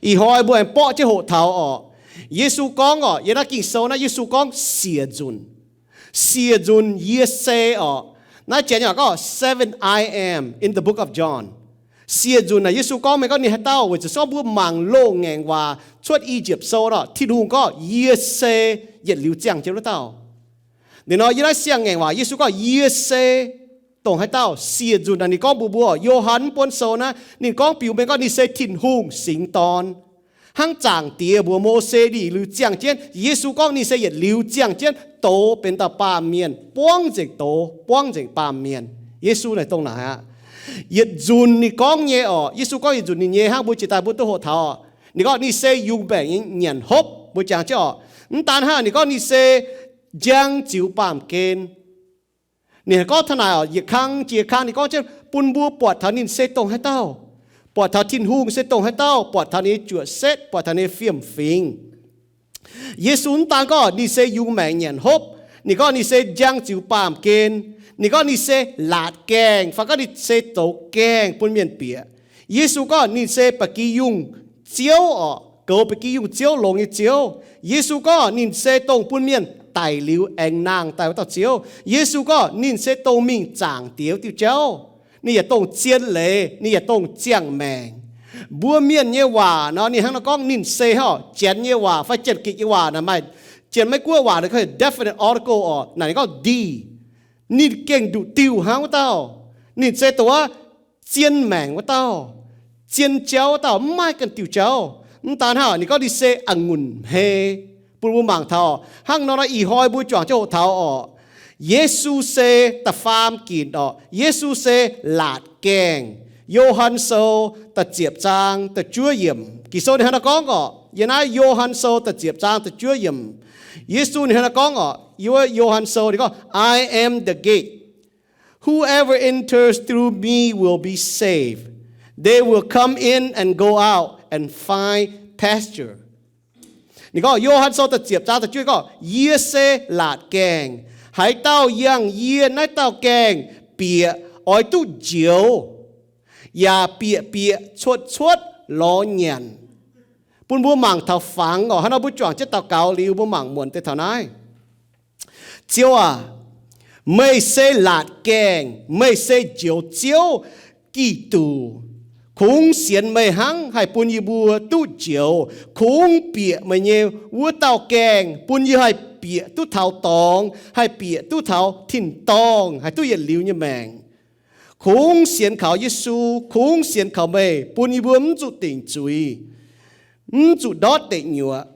Ih hnoi mbuo aengx borqv jienv hoqc taux orqc, Yesu gorngv orqc, yiem naaiv Ging-Sou naaiv Yesu gorngv siec nzunc. Siec nzunc yie se orqc. Naaiv janx yaac gorngv seven I am in the book of John. Siec nzunc naaic Yesu gorngv, meih gorngv ninh haaix dauh? Weic zuqc se gorngv mbuo mangc loz-ngaengc waac cuotv I^yipv Sou nor, Tin-Hungh gorngv, yie se yietc liuz ziangh jienv wuov dauh. Ninh nor yiem naaiv siang-ngaengc waac Yesu gorngv, yie se dongh haaix dauh? Siec nzunc naaic ninh gorngv mbuox mbuo, Yo^han mv buonv sou naaiv ninh gorngv biux mengh gorngv ninh se Tin-Hungh singx dorn. Hnangv Zaangc Diex mbuox Mose ninh yietc liuz ziangh jienv, Yesu gorngv ninh se yietc liuz ziangh jienv douz benx dauh baamh mienh, buangv nzengc douz, buangv nzengc baamh mienh. Yesu naaic dongh naaic aqv. Yietc nzunc ninh gorngv nyei orqc, Yesu gorngv yietc nzunc ninh nyei hnangv mbuo jiex daaih mbuo duqv hoqc taux orqc. Ninh gorngv ninh se yungz maengc nyei nyanc hopv, mbuo jangx jienv orqc. Mv daan hnangv, ninh gorngv ninh se njang ziux baamh gen. Ninh haih gorngv taux naaic orqc, yietc kang jiex kang ninh gorngv jienv bun mbuo buatc taux ninh se dongh haaix dauh, buatc taux Tin-Hungh se dongh haaix dauh, buatc taux ninh nyei juoqc setv, buatc taux ninh nyei fiem-fingx. Yesu mv daan gorngv ninh se yungz maengc nyanc hopv, ninh gorngv ninh se njang ziux baamh gen, ninh gorngv ninh se laatc gaengh, fai gorngv ninh se zoux gaengh bun mienh bieqc. Yesu gorngv ninh se ba'gi yungh Ziouv orqc, goux ba'gi yungh ziouv, longx nyei Ziouv. Yesu gorngv ninh se dongh bun mienh daic liuz aengx nangh daaih wuov dauh Ziouv. Yesu gorngv ninh se dongh mingh Zaangc Diex wuov diuh jauv. Ninh yaac dongh zien leiz, ninh yaac dongh ziangh maengc. Mbuo mienh nyei waac nor, ninh hnangv nor gorngv ninh se hnangv orqc, Janx nyei waac fai Janx-Gikc nyei waac naaic maaih, Janx-Meiv-Guoqv waac naaic gorngv definite article orqc, naaic ninh gorngv ndih. Ninh gengh nduqc diuh hnangv wuov dauh. Ninh se dongh wuov zien maengc wuov dauh, zien jauv wuov dauh, mv maaih ganh diuh jauv. Mv daan hnangv, ninh gorngv ninh se a'ngunc hmei. Bun mbuo mangc taux hnangv nor, nor ih hnoi mbuo juangc jienv hoqc taux orqc, Yesu se da'faam ginc orqc, Yesu se laatc gaengh. Yo^han Sou da'ziepc zaang da'juov yiemc, Ging-Sou ninh hnangv naaiv gorngv orqc. Yiem naaiv Yo^han Sou da'ziepc zaang da'juov yiemc, Yesu ninh hnangv naaiv gorngv orqc. Yiem Yo^han Sou ninh gorngv, I am the gate. Whoever enters through me will be saved. They will come in and go out and find pasture. Ninh gorngv, Yo^han Sou da'ziepc zaang da'juov gorngv, yie se laatc gaengh. Haaix dauh yangh yie naaiv dauh gaengh bieqc oix duqv njoux, yaac bieqc bieqc cuotv cuotv lorz nyanc. Bun mbuo mangc taux fangx orqc. Hnangv nor mbuo juangc jienv daux gaux liuz mbuo mangc muonc deix taux naaiv. Ziouv aac, meih se laatc gaengh, meih se njoux Ziouv Giduc. Kungx sienx meih hnangv haih bun yie mbuo duqv njoux. Kungx bieqc meih nyei wuov dauh gaengh bun yie haih bieqc duqv taux dorngx, haih bieqc duqv taux tin-dorngh, haih duqv yietc liuz nyei maengc. Kungx sienx kaux Yesu, kungx sienx kaux meih bun yie mbuo mv zuqc dingc zuiz, mv zuqc ndortv deic nyuoqc.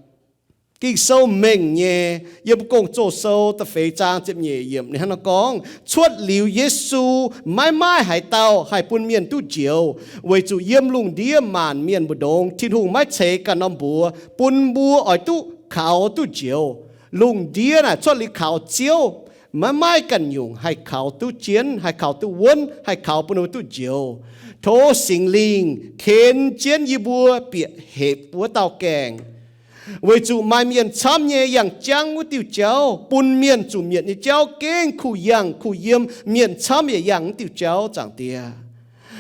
Ging-Sou mengh nyei, yiem Gong-Zoh Sou da'feix zaang ziepc nyeic yiemc ninh hnangv nor gorngv, cuotv liuz Yesu, maiv maaih haaix dauh haih bun mienh duqv njoux, weic zuqc yiem lungh ndiev maanc mienh mbu'ndongx Tin-Hungh maiv ceix ganh norm mbuox bun mbuo oix duqv kaux duqv njoux. Lungh ndiev naaic cuotv liuz kaux Ziouv, maiv maaih ganh nyungc haih kaux duqv jienv, haih kaux duqv wuonv, haih kaux bun mbuo duqv njoux. Tov Singx Lingh ken jienv yie mbuo bieqc hepc wuov dauh gaengh. Weic zuqc maaih mienh camv nyei yangh jangv wuov diuh jauv, bun mienh zuqc mietc nyei jauv gengh kuh yangh kuh yiem, mienh camv yaac yangh wuov diuh jauv, Zaangc Diex.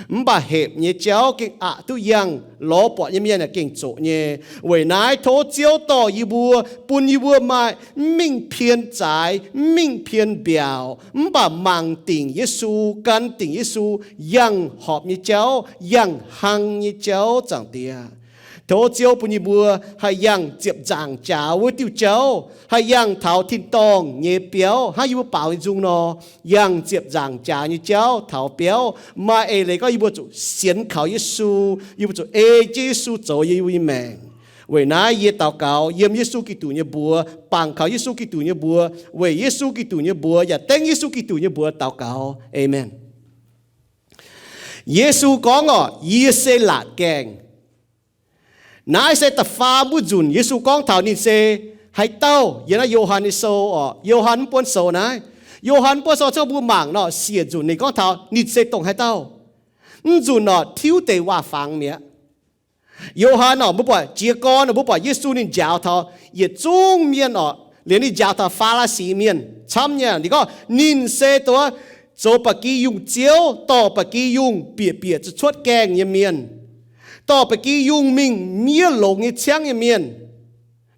Mv baac hepc nyei jauv gengh aqc duqv yangh, lorz buatc nyei mienh yaac gengh zoqc nyei. Weic naaiv tov Ziouv dorh yie mbuo, bun yie mbuo maaih mv mingh pien zaaix, mv mingh pien mbiaauc, mv baac mangc dingc Yesu, gan dingc Yesu, yangh horpc nyei jauv, yangh hlang nyei jauv, Zaangc Diex. Tov Ziouv bun yie mbuo haih yangh ziepc nzaangc jaax wuov diuh jauv, haih yangh taux tin-dorngh nyei biauv, hnangv yie mbuo baaux nyei nzung nor, yangh ziepc nzaangc jaax nyei jauv taux biauv. Maaih eix leiz gorngv yie mbuo zuqc sienx kaux Yesu, yie mbuo zuqc ei jienv Yesu zoux yie mbuo nyei maengc. Weic naaiv yie daux gaux yiem Yesu Giduc nyei mbuox, bangc kaux Yesu Giduc nyei mbuox, weic Yesu Giduc nyei mbuox yaac dengv Yesu Giduc nyei mbuox daux gaux. Aamen. Yesu gorngv orqc, yie se laatc gaengh. Naaiv se da'faam wuov nzunc Yesu gorngv taux ninh se haaix dauh. Yiem naaiv Yo^han nyei sou orqc, Yo^han mv buonv sou naaiv. Yo^han mv buonv sou cingx mbuo mangc nor, siec nzunc ninh gorngv taux ninh se dongh haaix dauh. Mv nzunc orqc, tiuv deix waac-fangx mi'aqv. Yo^han orqc, mbuo buatc jiez gorn orqc, mbuo buatc Yesu ninh njaaux taux yietc zungv mienh orqc, liuz ninh njaaux taux Faa^laa^si mienh camv nyei. Ninh gorngv ninh se dongh zoux ba'gi yungh ziouv, dorh ba'gi yungh bieqc bieqc zuqc cuotv gaengh nyei mienh. dorh ba'gi yungh mingh miev longx nyei ciangv nyei mienh.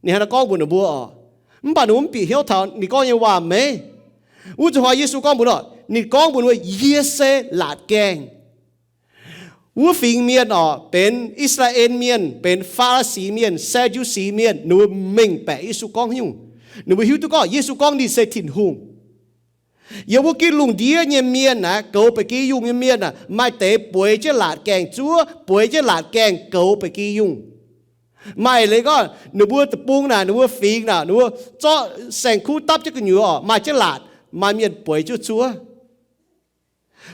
Ninh hnangv naaiv gorngv mbuox ninh mbuo oc. Mv baac ninh mbuo mv bieqc hnyouv taux ninh gorngv nyei waac meih. Wuov zuqc hnoi Yesu gorngv mbuox, ninh gorngv mbuox ninh mbuo, yie se laatc gaengh. Wuov fingx mienh oc, benx I^saa^laa^en Mienh, benx Faa^li^si Mienh, Saa^ndu^si Mienh, ninh mbuo mengh baeqc Yesu gorngv haaix nyungc. Ninh mbuo hiuv duqv gorngv Yesu gorngv ninh se Tin-Hungh. Yiem wuov gitv lungh ndiev nyei mienh aeqv, goux ba'gi yungh nyei mienh aeqv, maaih deix bueix jienv laatc gaengh zuov, bueix jienv laatc gaengh goux ba'gi yungh. Maaih leiz gorngv ninh mbuo deic-bung naaic, ninh mbuo fingx naaic, ninh mbuo zorqv saeng-kuv dapv jienv gu'nyuoz oc, maaih jienv laatc, maaih mienh bueix jienv zuov.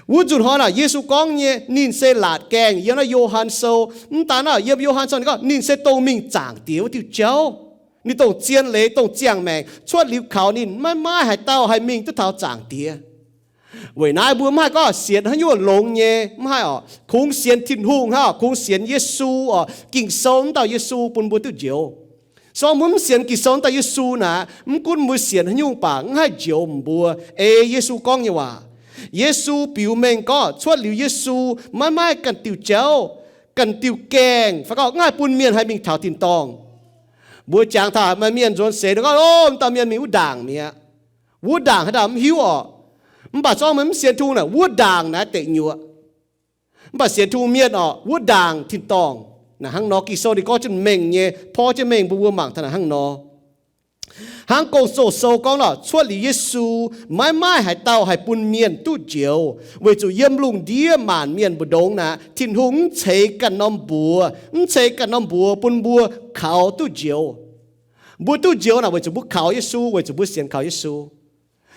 Wuov nzunc hnoi naaic Yesu gorngv nyei ninh se laatc gaengh yiem naaiv Yo^han Sou. Mv daan naaic yiem Yo^han Sou ninh gorngv ninh se dongh mingh zaangc Diex wuov diuh jauv. Ninh dongh zien leiz, dongh ziangh maengc, cuotv liuz kaux ninh maiv maaih haaix dauh haih mingh duqv taux zaangc Diex. Weic naaiv mbuo mv haih gorngv sienx haaix nyungc longx nyei, mv haih oc. Kungx sienx Tin-Hungh hnangv, kungx sienx Yesu oc. Ging-Sou wuov dauh Yesu bun mbuo duqv njoux. Se gorngv mbuo mv sienx Ging-Sou wuov dauh Yesu naaic, mv gunv mbuo sienx haaix nyungc baac mv haih njoux mbuo ei Yesu gorngv nyei waac. Yesu biux mengh gorngv cuotv liuz Yesu maiv maaih ganh diuh jauv, ganh diuh gaengh, fai gorngv mv haih bun mienh haih mingh taux tin-dorngh. Mbuo jangx taux maaih mienh nzuonx seix nor gorngv, O, m'dauh mienh mingh wuov ndaangc mi'aqv. Wuov ndaangc haaix dauh mv hiuv orqc. Mv baac se gorngv meih mv sienx Tin-Hungh naaic, wuov ndaangc naaic deic nyuoqc. Mv baac sienx Tin-Hungh mienh orqc, wuov ndaangc tin-dorngh. Naaic hnangv nor Ging-Sou ninh gorngv jienv mengh nyei, porv jienv mengh bun mbuo mangc taux naaic hnangv nor. Hnangv Gong-Zoh Sou gorngv nor, cuotv liuz Yesu, maiv maaih haaix dauh haih bun mienh duqv njoux, weic zuqc yiem lungh ndiev maanc mienh mbu'ndongx naaic, Tin-Hungh mv ceix ganh norm mbuox, mv ceix ganh norm mbuox bun mbuo kaux duqv njoux. Mbuo duqv njoux naaic weic zuqc mbuo kaux Yesu, weic zuqc mbuo sienx kaux Yesu.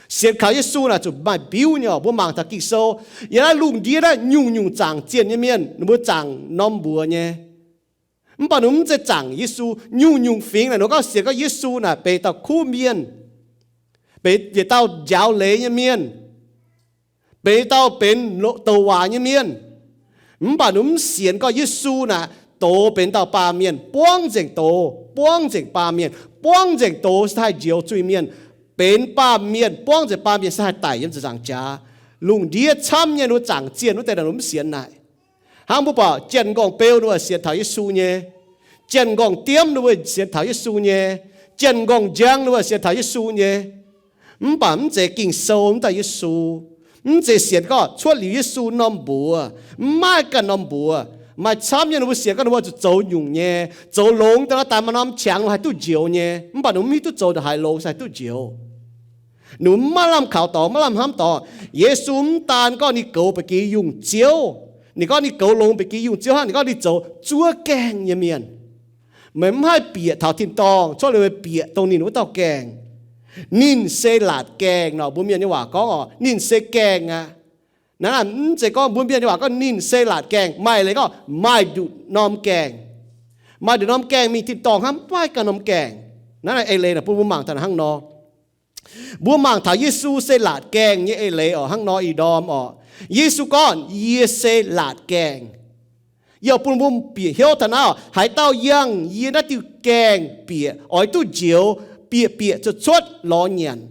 Sienx kaux Yesu naaic zuqc maaih biuv nyei oc. Mbuo mangc taux Ging-Sou, yiem naaiv lungh ndiev naaiv nyungc-nyungc zaangc zienh nyei mienh, ninh mbuo zaangc norm mbuox nyei. Mv baac ninh mv zeiz zaangc Yesu. Nyungc-nyungc fingx naaic ninh gorngv sienx gorngv Yesu naaic benx dauh kuv mienh, benx yietc dauh njaaux leiz nyei mienh, benx dauh benx douc waac nyei mienh. Mv baac ninh mv sienx gorngv Yesu naaic doz benx dauh baamh mienh, buangv nzengc doz, buangv nzengc baamh mienh, buangv nzengc doz se haih njoux zuiz-mienh, benx baamh mienh, buangv nzengc baamh mienh se haih daic yiem ziepc nzaangc jaax. Lungh ndiev camv nyei ninh mbuo zaangc zienh wuov deix naaic ninh mv sienx naaic. Hnangv mbuo buatc Janx Nqorngv Beu ninh mbuo sienx taux Yesu nyei. Janx Nqorngv Diemv ninh mbuo sienx taux Yesu nyei. Janx Nqorngv Njang ninh mbuo sienx taux Yesu nyei. Mv baac mv zeiz Ging-Sou wuov dauh Yesu. Mv zeiz sienx gorngv cuotv liuz Yesu norm mbuox. Mv maaih ganh norm mbuox. Maaih camv nyei ninh mbuo sienx gorngv ninh mbuo zuqc zoux nyungc nyei, zoux longx daaih nor daaih maaih norm qangx ninh mbuo haih duqv njoux nyei. Mv baac ninh mbuo mv hiuv duqv zoux ndongc haaix longx se haih duqv njoux. Ninh mbuo mv maaih lamh kaux dorngx, maiv lamh hnamv dorngx. Yesu mv daan gorngv ninh goux ba'gi yungh Ziouv. Ninh gorngv ninh goux longx ba'gi yungh Ziouv hnangv, ninh gorngv ninh zoux zuov gaengh nyei mienh. Meih mv haih bieqc taux tin-dorngh cuotv liuz meih bieqc dongh ninh wuov dauh gaengh. Ninh se laatc gaengh nor, mbuo mienh nyei waac gorngv oc, ninh se gaengh aqv. Naaiv naaic mv zeiz gorngv mbuo mienh nyei waac gorngv ninh se laatc gaengh, maaih leiz gorngv maaih nduqc norm gaengh. Maaih nduqc norm gaengh mingh tin-dorngh hnangv, mv maaih ganh norm gaengh. Naaiv naaic eix leiz naaic bun mbuo mangc taux hnangv nor. Mbuo mangc taux Yesu se laatc gaengh nyei eix leiz oc, hnangv nor ih ndorm oc. Yesu gorngv, Yie se laatc gaengh. Yie oix bun mbuo bieqc hnyouv taux naaiv oc, haaix dauh yangh yie naaiv diuh gaengh bieqc oix duqv njoux, bieqc bieqc cuotv cuotv lorz nyanc.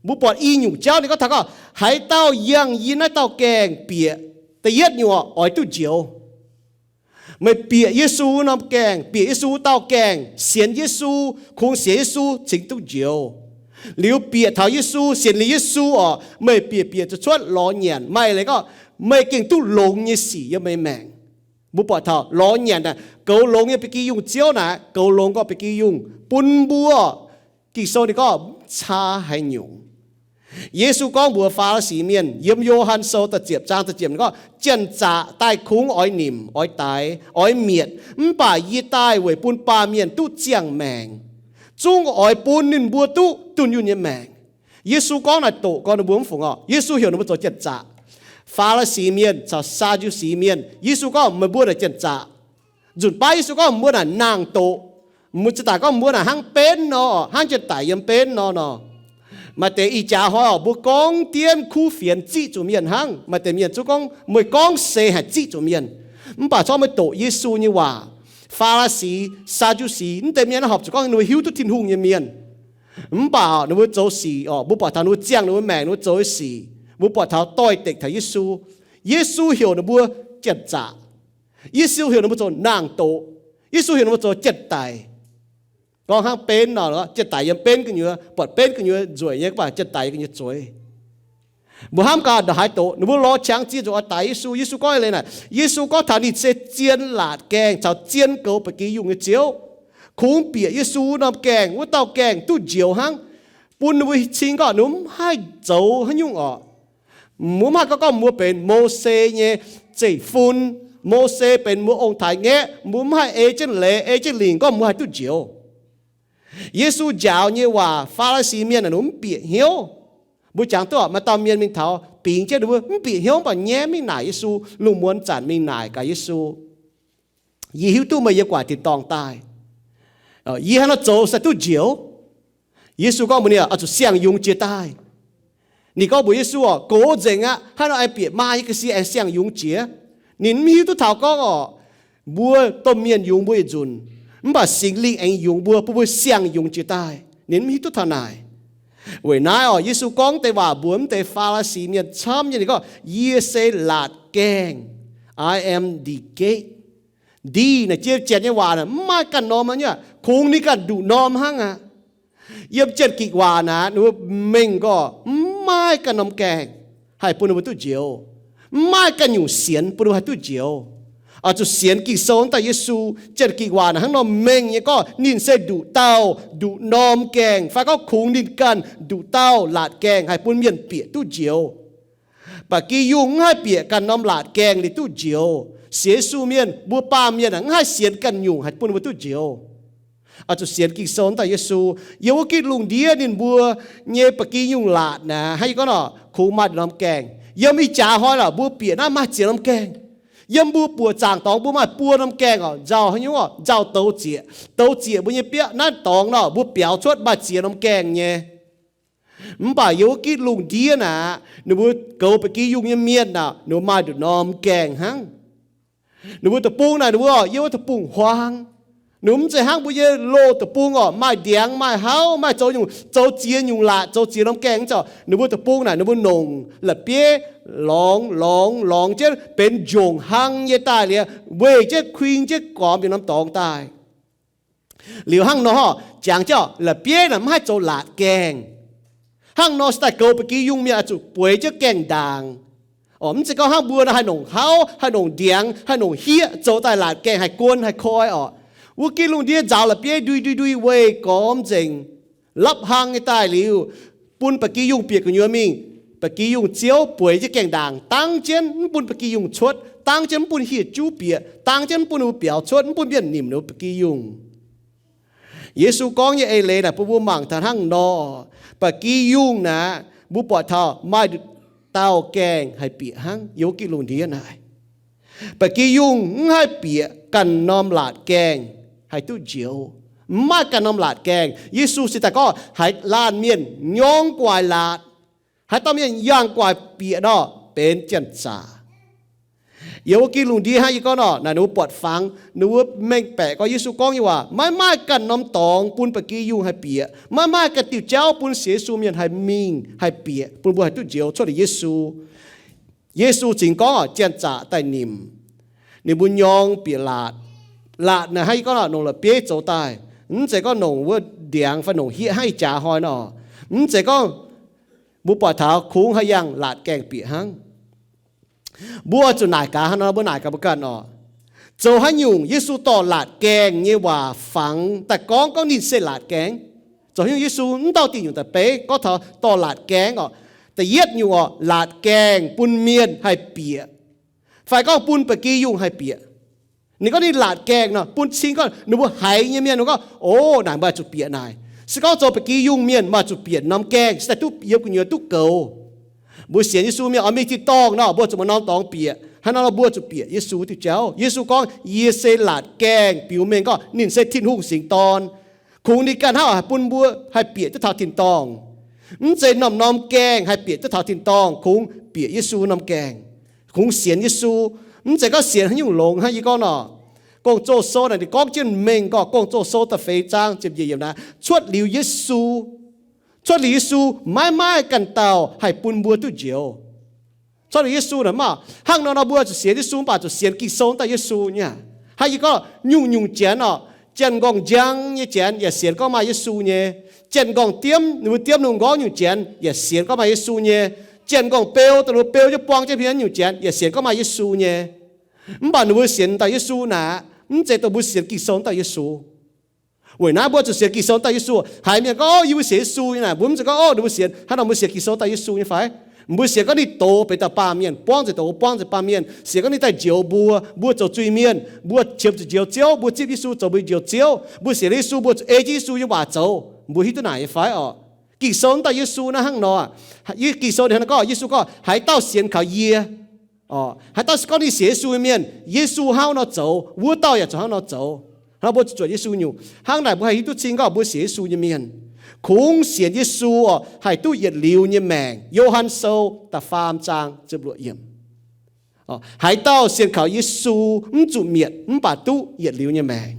Mbuo buatc i nyungc jauv ninh gorngv taux gorngv, haaix dauh yangh yie naaiv dauh gaengh bieqc, da'yietv nyungc oix duqv njoux. Meih bieqc Yesu norm gaengh, bieqc Yesu dauh gaengh, sienx Yesu, kungx sienx Yesu cingx duqv njoux. Liuz bieqc taux Yesu, sienx liuz Yesu oc, meih bieqc bieqc cuotv cuotv lorz nyanc, maaih leiz gorngv meih gengh duqv longx nyei sic yiem meih maengc. Mbuo buatc taux lorz nyanc naaic, goux longx nyei ba'gi yungh Ziouv naaic, goux longx gorngv ba'gi yungh bun mbuo. Ging-Sou ninh gorngv mv caa haaix nyungc. Yesu gorngv mbuox Faa^li^si Mienh yiem Yo^han Sou da'ziepc zaang da'ziepc ninh gorngv, Janx-zaqc daaih kungx oix nimc, oix daix, oix mietc, mv baac yie daaih weic bun baamh mienh duqv ziangh maengc, zungv oix bun ninh mbuo duqv dunh yunh nyei maengc. Yesu gorngv naaic doqc gorngv ninh mbuo mv fungc oc. Yesu heuc ninh mbuo zoux janx-zaqc. Faa^li^si Mienh caux Saa^ndu^si Mienh, Yesu gorngv, Meih mbuo naaic janx-zaqc. Nzunc baav Yesu gorngv, Mbuo naaic nangh doqc. Mbuo ziouc daaih gorngv mbuo naaic hnangv benv nor, hnangv janx-daic yiem benv nor nor. Maaih deix ih jaax hnoi oc, mbuo gorngv diemv kuv fienx ziqv zuqc mienh hnangv. Maaih deix mienh zungv gorngv, Meih gorngv se haih ziqv zuqc mienh. Mv baac corc meih doqc Yesu nyei waac, Faa^li^si, Saa^ndu^si, mv deix mienh naaiv horpc zuqc gorngv ninh mbuo hiuv duqv Tin-Hungh nyei mienh. Mv baac ninh mbuo zoux sic oc, mbuo buatc taux ninh mbuo ziangh ninh mbuo maengc, ninh mbuo zoux sic, mbuo buatc taux doix-dekc taux Yesu. Yesu heuc ninh mbuo janx-zaqc. Yesu heuc ninh mbuo zoux naang-doqc. Yesu heuc ninh mbuo zoux janx-daic. Gorngv hnangv benv nor, janx-daic yiem benv gu'nyuoz, buatc benv gu'nyuoz nzueic nyei, mv baac janx-daic yiem gu'nyuoz zueiz. Mbuo hnamv gaax ndongc haaix doqc, ninh mbuo lorz qangx ziex nzunc oix daix Yesu. Yesu gorngv eix leiz naaic, Yesu gorngv taux ninh se zien laatc gaengh caux zien goux ba'gi yungh nyei Ziouv. Kungx bieqc Yesu norm gaengh, wuov dauh gaengh duqv njoux hnangv, bun ninh mbuo cing gorngv ninh mbuo mv haih zoux haaix nyungc orqc. Mbuo mv haih gorngv, gorngv mbuo benx Mose nyei zeiv-fun, Mose benx mbuo ong-taaix-ngaeqv, mbuo mv haih ei jienv leiz, ei jienv lingc gorngv mbuo haih duqv njoux. Yesu njaaux nyei waac Faa^li^si Mienh naaic ninh mbuo mv bieqc hnyouv. Mbuo jangx duqv maaih dauh mienh mingh taux bingx jienv ninh mbuo mv bieqc hnyouv, mv baac nyaiv mingh naaic Yesu, lungh muonz zanc mingh naaic gaax Yesu, Yie hiuv duqv meih yiem gu'nguaaic tin-dorngh daaih. Yie haaix nor zoux se duqv njoux? Yesu gorngv mbuox ninh, Oix zuqc siang-yungz jiex daaih. Ninh gorngv mbuox Yesu, Gox nzengc aqv. Haaix nor aengx bieqc maa nyei ga'sie aengx siang-yungz jiex? Ninh mv hiuv duqv taux gorngv orqc, mbuo domh mienh yungz mbuo yietc nzunc, mv baac Singx Lingh aengx yungz mbuo, bun mbuo siang-yungz jiex daaih. Ninh mv hiuv duqv taux naaic. Weic naaiv orqc, Yesu gorngv deix waac mbuox mv deix Faa^li^si Mienh camv nyei. Ninh gorngv, Yie se laatc gaengh. I am the gate. Ndih naaic jiex janx nyei waac naaic mv maaih ganh norm aqv, kungx ninh ganh nduqc norm hnangv aqv. Yiem Janx-Gikc waac naaic ninh mbuo mengh gorngv mv maaih ganh norm gaengh haih bun ninh mbuo duqv njoux. Mv maaih ganh nyungc sienx bun ninh mbuo haih duqv njoux. Oix zuqc sienx Ging-Sou wuov dauh Yesu. Janx-Gikc waac naaic hnangv nor mengh nyei gorngv ninh se nduqc dauh nduqc norm gaengh, fai gorngv kungx ninh ganh nduqc dauh laatc gaengh haih bun mienh bieqc duqv njoux. Ba'gi yungh mv haih bieqc ganh norm laatc gaengh liuz duqv njoux. Sienx Yesu mienh, mbuo baamh mienh aeqv, mv haih sienx ganh nyungc haih bun mbuo duqv njoux. Oix zuqc sienx Ging-Sou wuov dauh Yesu. Yiem wuov gitv lungh ndiev ninh mbuo nyei ba'gi yungh laatc naaic, hnangv yie gorngv nor, kungx maaih norm gaengh. Yiem ih jaax hnoi lorqc, mbuo bieqc naaiv maaih ziex norm gaengh. Yiem mbuo buoqc zaangc dorngx mbuo maaih buo norm gaengh orqc, nzauh haaix nyungc orqc, nzauh douz zieqc. Douz zieqc mbuo nyei bieqv naaiv dorngx nor, mbuo biaux cuotv maaih ziex norm gaengh nyei. Mv baac yiem wuov gitv lungh ndiev naaic, ninh mbuo goux ba'gi yungh nyei mienh naaic, ninh mbuo maaih nduqc norm gaengh hnangv. Ninh mbuo deic-bung naaic, ninh mbuo yiem wuov deic-bung-huaang. Ninh mbuo mv zeiz hnangv mbuo nyei loz deic-bung orqc, maaih ndiangx, maaih hauv, maaih zoux nyungc, zoux ziex nyungc laatc, zoux ziex norm gaengh. Mv zeiz, ninh mbuo deic-bung naaic, ninh mbuo nongc la'bieiv lorngx lorngx lorngx jienv benx njongc hlang nyei daaih liuz, weih jienv kuing jienv gormx yietc norm dorngx daaih. Liuz hnangv nor, jangx jienv la'bieiv naaic mv haih zoux laatc gaengh. Hnangv nor se daaih goux ba'gi yungh mienh oix zuqc bueix jienv gaengh ndaangc. Orqc, mv zeiz gorngv hnangv mbuo nor haih nongc hauv, haih nongc ndiangx, haih nongc hieqv zoux daaih laatc gaengh haih guon haih koi orqc. Wuov gitv lungh ndiev nzaaux la'bieiv ndui ndui ndui weih gormx nzengc, lapv hlang nyei daaih liuz, bun ba'gi yungh bieqc gu'nyuoz mingh. Ba'gi yungh ziouv bueix jienv gaengh ndaangc, dangv jienv mv bun ba'gi yungh cuotv, dangv jienv mv bun hieh juv bieqc, dangv jienv mv bun ninh mbuo biaux cuotv, mv bun mienh nimc ninh mbuo ba'gi yungh. Yesu gorngv nyei eix leiz naaic bun mbuo mangc taux hnangv nor, ba'gi yungh naaic, mbuo buatc taux maaih nduqc dauh gaengh haih bieqc hnangv yiem wuov gitv lungh ndiev naaic. Ba'gi yungh mv haih bieqc ganh norm laatc gaengh haih duqv njoux. Mv maaih ganh norm laatc gaengh. Yesu se daaih gorngv haaix laanh mienh nyorng gu'nguaaic laatc, haaix dauh mienh yangh gu'nguaaic bieqc nor, benx janx-zaqc. Yiem wuov gitv lungh ndiev hnangv yie gorngv nor, naaic ninh mbuo buatc fangx, ninh mbuo mengh baeqc gorngv Yesu gorngv nyei waac, maiv maaih ganh norm dorngx bun ba'gi yungh haih bieqc, maiv maaih ganh diuh jauv bun sienx Yesu mienh haih mingh haih bieqc, bun mbuo haih duqv njoux cuotv liuz Yesu. Yesu cingx gorngv janx-zaqc daaih nimc. Ninh mbuo nyorng bieqc laatc. Laatc naaic hnangv yie gorngv nor, nongc la'bieiv zoux daaih. Mv zeiz gorngv nongc wuov ndiangx fai nongc hieqv hnangv ih jaax hnoi nor. Mv zeiz gorngv mbuo buatc taux kungx haih yangh laatc gaengh bieqc hnangv. Mbuo zuqc naaic gaax hnangv nor, mbuo naaic gaax mbuo ganh orqc. Zoux haaix nyungc Yesu dorh laatc gaengh nyei waac fangx daaih gorngv, gorngv ninh se laatc gaengh? Zoux haaix nyungc Yesu mv dauh diuh nyungc daaih beiv gorngv taux dorh laatc gaengh orqc? Da'yietv nyungc orqc, laatc gaengh bun mienh haih bieqc, fai gorngv bun ba'gi yungh haih bieqc. Ninh gorngv ninh laatc gaengh nor, bun cing gorngv ninh mbuo haiz nyei mienh gorngv, o, naaic mbuo oix zuqc bieqc naaic. Se gorngv zoux ba'gi yungh mienh maaih zuqc bieqc norm gaengh, se daaih duqv yiem gu'nyuoz duqv goux. Mbuo sienx Yesu mienh oix mingh tin-dorngh nor, mbuo zuqc maaih norm dorngx bieqc. Haaix nor mbuo zuqc bieqc Yesu diuh jauv. Yesu gorngv, Yie se laatc gaengh, biux mengh gorngv ninh se Tin-Hungh singx dorn. Kungx ninh ganh hnangv oix haih bun mbuo haih bieqc duqv taux tin-dorngh. Mv zeiz norm-norm gaengh haih bieqc duqv taux tin-dorngh, kungx bieqc Yesu norm gaengh, kungx sienx Yesu. Mv zeiz gorngv sienx haaix nyungc longx hnangv yie gorngv nor. Gong-Zoh sou naaic ninh gorngv jienv mengh gorngv, Gong-Zoh sou da'feix zaang ziepc nyeic yiemc naaic, cuotv liuz Yesu, cuotv liuz Yesu maiv maaih ganh dauh haih bun mbuo duqv njoux. Corc ninh Yesu naaic maah. Hnangv nor nor mbuo zuqc sienx Yesu mv baac zuqc sienx Ging-Sou daaih Yesu nyei. Haaix yie gorngv nyungc-nyungc janx orqc, janx-nqorngv njang nyei janx yaac sienx gorngv maaih Yesu nyei. Janx-nqorngv diemv, ninh mbuo diemv ninh nqorngv nyungc janx yaac sienx gorngv maaih Yesu nyei. Janx-nqorngv beu, dongh ninh mbuo beu jienv buang jienv hmien nyungc janx yaac sienx gorngv maaih Yesu nyei. Mv baac ninh mbuo sienx daaih Yesu naaic, mv zeiz dongh mbuo sienx Ging-Sou daaih Yesu. Weic naaiv mbuo zuqc sienx Ging-Sou daaih Yesu. Haiz mienh gorngv, Ov, yie mbuo sienx Yesu nyei naaic, mbuo mv zeiz gorngv, Ov, ninh mbuo sienx, hnangv nor mbuo sienx Ging-Sou daaih Yesu nyei fai? Mbuo sienx gorngv ninh doz benx dauh baamh mienh, buangv nzengc doz, buangv nzengc baamh mienh, sienx gorngv ninh daaih njoux mbuo, mbuo zoux zuiz-mienh, mbuo qiemx zuqc njoux Ziouv, mbuo zipv Yesu zoux mbuo njoux Ziouv, mbuo sienx Yesu, mbuo ei jienv Yesu nyei waac zoux, mbuo hiuv duqv naaic nyei fai orqc? Ging-Sou daaih Yesu naaiv hnangv nor. Ging-Sou ninh hnangv nor gorngv, Yesu gorngv, Haaix dauh sienx kaux yie, haaix dauh gorngv ninh sienx Yesu nyei mienh, Yesu hnangv nor zoux, wuov dauh yaac zuqc hnangv nor zoux. Hnangv mbuo zuqc zuotc Yesu nyungc. Hnangv naaic mbuo haih hiuv duqv cing gorngv mbuo sienx Yesu nyei mienh, kungx sienx Yesu haih duqv yietc liuz nyei maengc. Yo^han Sou da'faam zaang ziepc luoqc yiemc. Haaix dauh sienx kaux Yesu mv zuqc mietc mv baac duqv yietc liuz nyei maengc.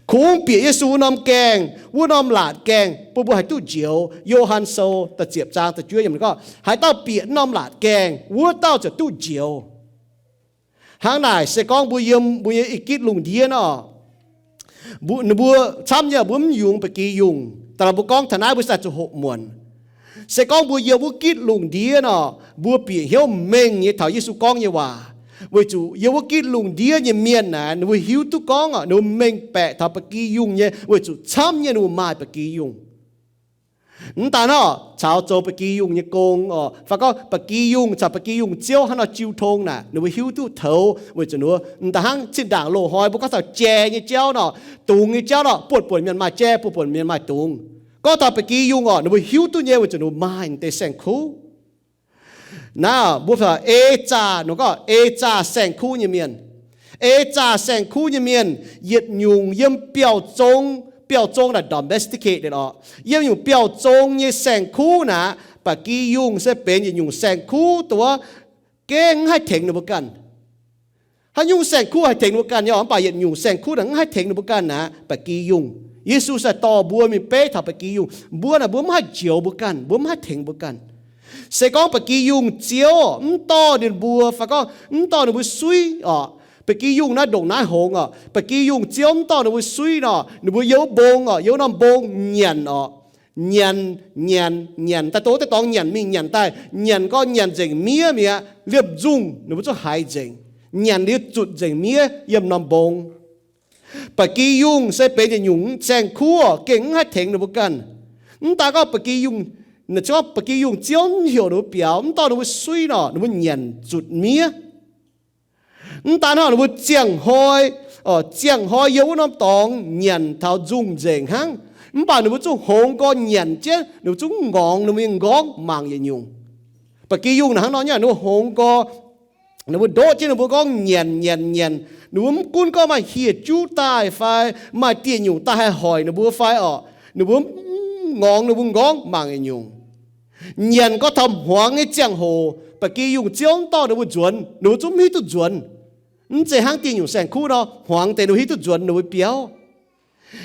Kungx bieqc Yesu wuov norm gaengh, wuov norm laatc gaengh, bun mbuo haih duqv njoux. Yo^han Sou da'ziepc zaang da'juov yiemc gorngv, Haaix dauh bieqc norm laatc gaengh, wuov dauh ziouc duqv njoux. Hnangv naaic se gorngv mbuo yiem mbuo nyei i-gitv lungh ndiev nor, ninh mbuo camv nyei, mbuo mv yungz ba'gi yungh. Da'faanh mbuo gorngv taux naaiv mbuo se daaih zuqc hoqc muonc. Se gorngv mbuo yiem wuov gitv lungh ndiev nor, mbuo bieqc hnyouv mengh nyei taux Yesu gorngv nyei waac, weic zuqc yiem wuov gitv lungh ndiev nyei mienh naaic ninh mbuo hiuv duqv gorngv orqc, ninh mbuo mengh baeqc taux ba'gi yungh nyei, weic zuqc camv nyei ninh mbuo maaih ba'gi yungh. Mv daan orqc, caux zoux ba'gi yungh nyei gong orqc, fai gorngv ba'gi yungh caux ba'gi yungh ziouv hnangv nor jiu tong naaic, ninh mbuo hiuv duqv toux weic zuqc ninh mbuo mv daan hnangv zinh ndaangc loz-hnoi mbuo gorngv taux jai nyei jauv nor, dungz nyei jauv nor, buonc buonc mienh maaih jai, buonc buonc mienh maaih dungz. Gorngv taux ba'gi yungh orqc, ninh mbuo hiuv duqv nyei weic zuqc ninh mbuo maaih deix saeng-kuv. Naaiv mbuo ei zaah, ninh gorngv ei zaah saeng-kuv nyei mienh. Ei zaah saeng-kuv nyei mienh, yietc nyungc yiem biauv-zong, biauv-zong naaic domesticate orqc, yiem nyungc biauv-zong nyei saeng-kuv naaic, ba'gi yungh se benx yietc nyungc saeng-kuv dongh wuov gengh mv haih tengx ninh mbuo ganh. Haaix nyungc saeng-kuv haih tengx ninh mbuo ganh nyei orqc, mv baac yietc nyungc saeng-kuv naaic mv haih tengx ninh mbuo ganh naaic, ba'gi yungh. Yesu se dorh mbuo mingh beiv taux ba'gi yungh. Mbuo naaic mbuo mv haih njoux mbuo ganh, mbuo mv haih tengx mbuo ganh. Se gorngv ba'gi yungh ziouv mv dorh ninh mbuo, fai gorngv mv dorh ninh mbuo suiv orqc, ba'gi yungh naaiv ndongc naaiv hngongx orqc, ba'gi yungh ziouv mv dorh ninh mbuo suiv nor, ninh mbuo yiem wuov mbong orqc, yiem wuov norm mbong nyanc orqc. Nyanc, nyanc, nyanc daaih, dongh deix dorngx nyanc mingh nyanc daaih, nyanc gorngv nyanc nzengc miev mi'aqv, liemh nzungh ninh mbuo zungv haiz nzengc. Nyanc liuz zutc nzengc miev yiem norm mbong. Ba'gi yungh se benx yietc nyungc saeng-kuv gengh mv haih tengx ninh mbuo ganh. Mv daan gorngv ba'gi yungh, gorngv ba'gi yungh ziouv mv heuc ninh mbuo biaux, mv dorh ninh mbuo suiv nor, ninh mbuo nyanc zutc miev. Mv daan hnangv, ninh mbuo ziangh hnoi, ziangh hnoi yiem wuov norm dorngx nyanc taux nzungh nzengc hnangv. Mv baac ninh mbuo zungv hngongx gorx nyanc jienv, ninh mbuo zungv ngorngx ninh mbuo nyei nqorngv mangc yietc nyungc. Ba'gi yungh naaic hnangv nor nyei, ninh mbuo hngongx gorx, ninh mbuo ndoqv jienv ninh mbuo nqorngv nyanc nyanc nyanc. Ninh mbuo mv gunv gorngv maaih hieh juv daaih fai maaih dieh nyungc daaih haih hoic ninh mbuo fai orqc, ninh mbuo mv ngorngx ninh mbuo nqorngv mangc yietc nyungc. Nyanc gorx taux hmuangx nyei ziangh hoc, ba'gi yungh ziouv mv dorh ninh mbuo nzuonx, ninh mbuo zungv mv hiuv duqv nzuonx. Mv zeiz hnangv dieh nyungc saeng-kuv nor, hmuangx deix ninh mbuo hiuv duqv nzuonx ninh mbuo biauv.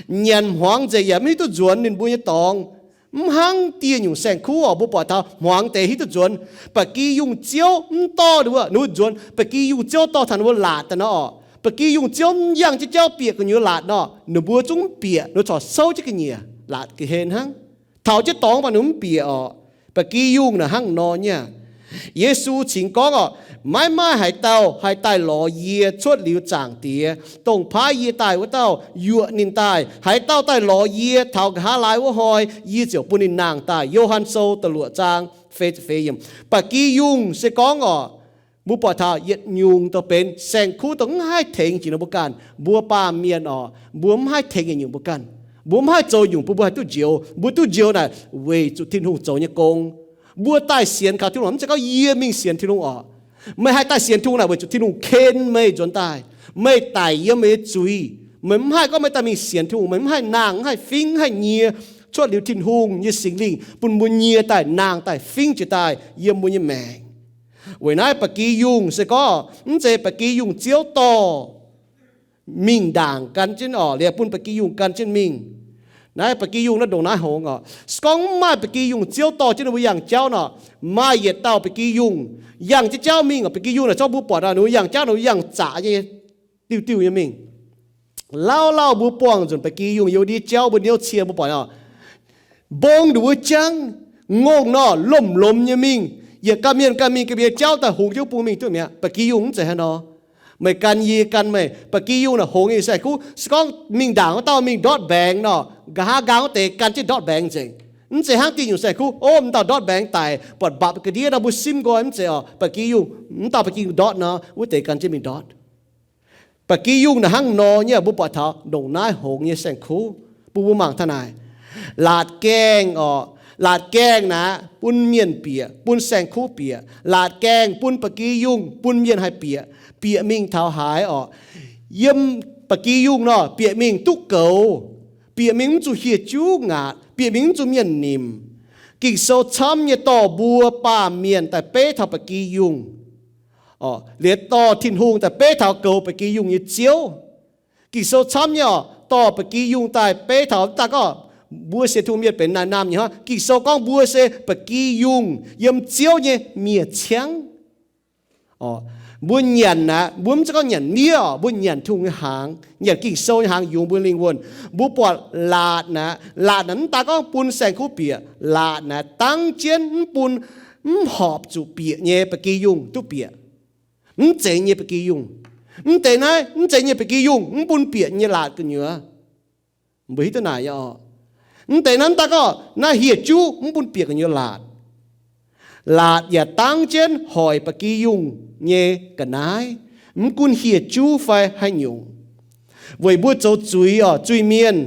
Nyanc hmuangx nzengc yaac mv hiuv duqv nzuonx ninh mbuo nyei dorngx. Mv hnangv dieh nyungc saeng-kuv orqc, mbuo buatc taux hmuangx deix hiuv duqv nzuonx. Ba'gi yungh ziouv mv dorh ninh mbuo, ninh mbuo nzuonx, ba'gi yungh ziouv dorh taux ninh mbuo laatc daaih nor orqc, ba'gi yungh ziouv mv yangh jienv jauv bieqc gu'nyuoz laatc nor, ninh mbuo zungv mv bieqc, ninh mbuo corc souv jienv ga'nyiec laatc ga'hlen hnangv. Taux jienv dorngx mv baac ninh mv bieqc orqc. Ba'gi yungh naaic hnangv nor nyei. Yesu cingx gorngv orqc, maiv maaih haaix dauh haih daaih lorz yie cuotv liuz zaangc Diex. Dongh paaiv yie daaih wuov dauh yuoqc ninh daaih. Haaix dauh daaih lorz yie taux nqa'haav laai wuov hnoi, yie ziouc bun ninh nangh daaih. Yo^han Sou da'luoqc zaang feix ziepc feix yiemc. Ba'gi yungh se gorngv orqc, mbuo buatc taux yietc nyungc dongh benx saeng-kuv dongh mv haih tengx jiex ninh mbuo ganh. Mbuo baamh mienh orqc, mbuo mv haih tengx yietc nyungc mbuo ganh. Mbuo mv haih zoux nyungc bun mbuo haih duqv njoux. Mbuo duqv njoux naaic weic zuqc Tin-Hungh zoux nyei gong. Mbuo daaih sienx kaux Tin-Hungh mv zeiz gorngv yie mingh sienx Tin-Hungh orqc. Meih haih daaih sienx Tin-Hungh naaic weic zuqc Tin-Hungh ken meih nzuonx daaih. Meih daic yiem meih nyei zuiz. Meih mv haih gorngv meih daaih mingh sienx Tin-Hungh. Meih mv haih nangh, mv haih fingx, mv haih nyie cuotv liuz Tin-Hungh nyei Singx Lingh bun mbuo nyie daaih, nangh daaih, fingx jiex daaih yiem mbuo nyei maengc. Weic naaiv ba'gi yungh se gorngv mv zeiz ba'gi yungh ziouv dorh mingh ndaangc gan jienv orqc, liuz bun ba'gi yungh gan jienv mingh. Naaiv ba'gi yungh naaiv ndongc naaiv hngongx oc. Se gorngv mv maaih ba'gi yungh Ziouv dorh jienv ninh mbuo yangh jauv nor, maaih yietc dauh ba'gi yungh yangh jienv jauv mingh oc. Ba'gi yungh naaic zorqv mbuo buatc nor, ninh mbuo yangh jauv ninh mbuo yangh zaqc nyei, diuh diuh nyei mingh. Lauh lauh mbuo buangh nzunc ba'gi yungh yiem ndiev jauv mbuo niouv cie mbuo buatc oc, mbong nduqc wuov jangv, ngongh nor lomh lomh nyei mingh, yietc ganh mienh ganh mingh ga'mienh jauv daaih hungx jienv bung mingh duqv mi'aqv. Ba'gi yungh mv zeiz haaix nor. Meih gan yie gan meih, ba'gi yungh naaic hungx nyei saeng-kuv. Se gorngv mingh ndaangc wuov dauh mingh ndortv mbaengx nor, nqa'haav nqaang wuov deix gan jienv ndortv mbaengx nzengc. Mv zeiz hnangv diuh nyungc saeng-kuv, o, m'dauh ndortv mbaengx daic, buatc mbapc ga'ndiev nor mbuo simv nqoi, mv zeiz oc. Ba'gi yungh, m'dauh ba'gi yungh ndortv nor, wuov deix gan jienv mingh ndortv. Ba'gi yungh naaic hnangv nor nyei, mbuo buatc taux ndongc naaiv hngongx nyei saeng-kuv. Bun mbuo mangc taux naaic, laatc gaengh oc, laatc gaengh naaic bun mienh bieqc, bun saeng-kuv bieqc. Laatc gaengh bun ba'gi yungh, bun mienh haih bieqc, bieqc mingh taux haaix oc. Yiem ba'gi yungh nor bieqc mingh duqv goux, bieqc mingh mv zuqc hieh juv ngaatc, bieqc mingh mv zuqc mienh nimc. Ging-Sou camv nyei dorh mbuo baamh mienh daaih beiv taux ba'gi yungh, liuz dorh Tin-Hungh daaih beiv taux goux ba'gi yungh nyei Ziouv. Ging-Sou camv nyei oc, dorh ba'gi yungh daaih beiv taux, mv daaih gorngv mbuo sienx Tin-Hungh mienh benx naaiv naamh nyei hnangv. Ging-Sou gorngv mbuo se ba'gi yungh yiem Ziouv nyei miev-ciangv. Mbuo nyanc aqv, mbuo mv zeiz gorngv nyanc miev oc, mbuo nyanc Tin-Hungh nyei hnaangx, nyanc Ging-Sou nyei hnaangx yungz mbuo lingh wuonh. Mbuo buatc laatc naaic, laatc naaic mv daaih gorngv bun saeng-kuv bieqc, laatc naaic dangv jienv mv bun, mv horpc zuqc bieqc nyei ba'gi yungh duqv bieqc. Mv zeiz nyei ba'gi yungh, mv deix naaiv mv zeiz nyei ba'gi yungh mv bun bieqc nyei laatc gu'nyuoz. Mbuo hiuv duqv naaic nyei oc. Mv deix naaiv mv daaih gorngv naaiv hieh juv mv bun bieqc gu'nyuoz laatc. Laatc yaac dangv jienv hoic ba'gi yungh nyei ga'naaiv, mv gunv hieh juv fai haaix nyungc. Weic mbuo zoux zuiz oc, zuiz-mienh,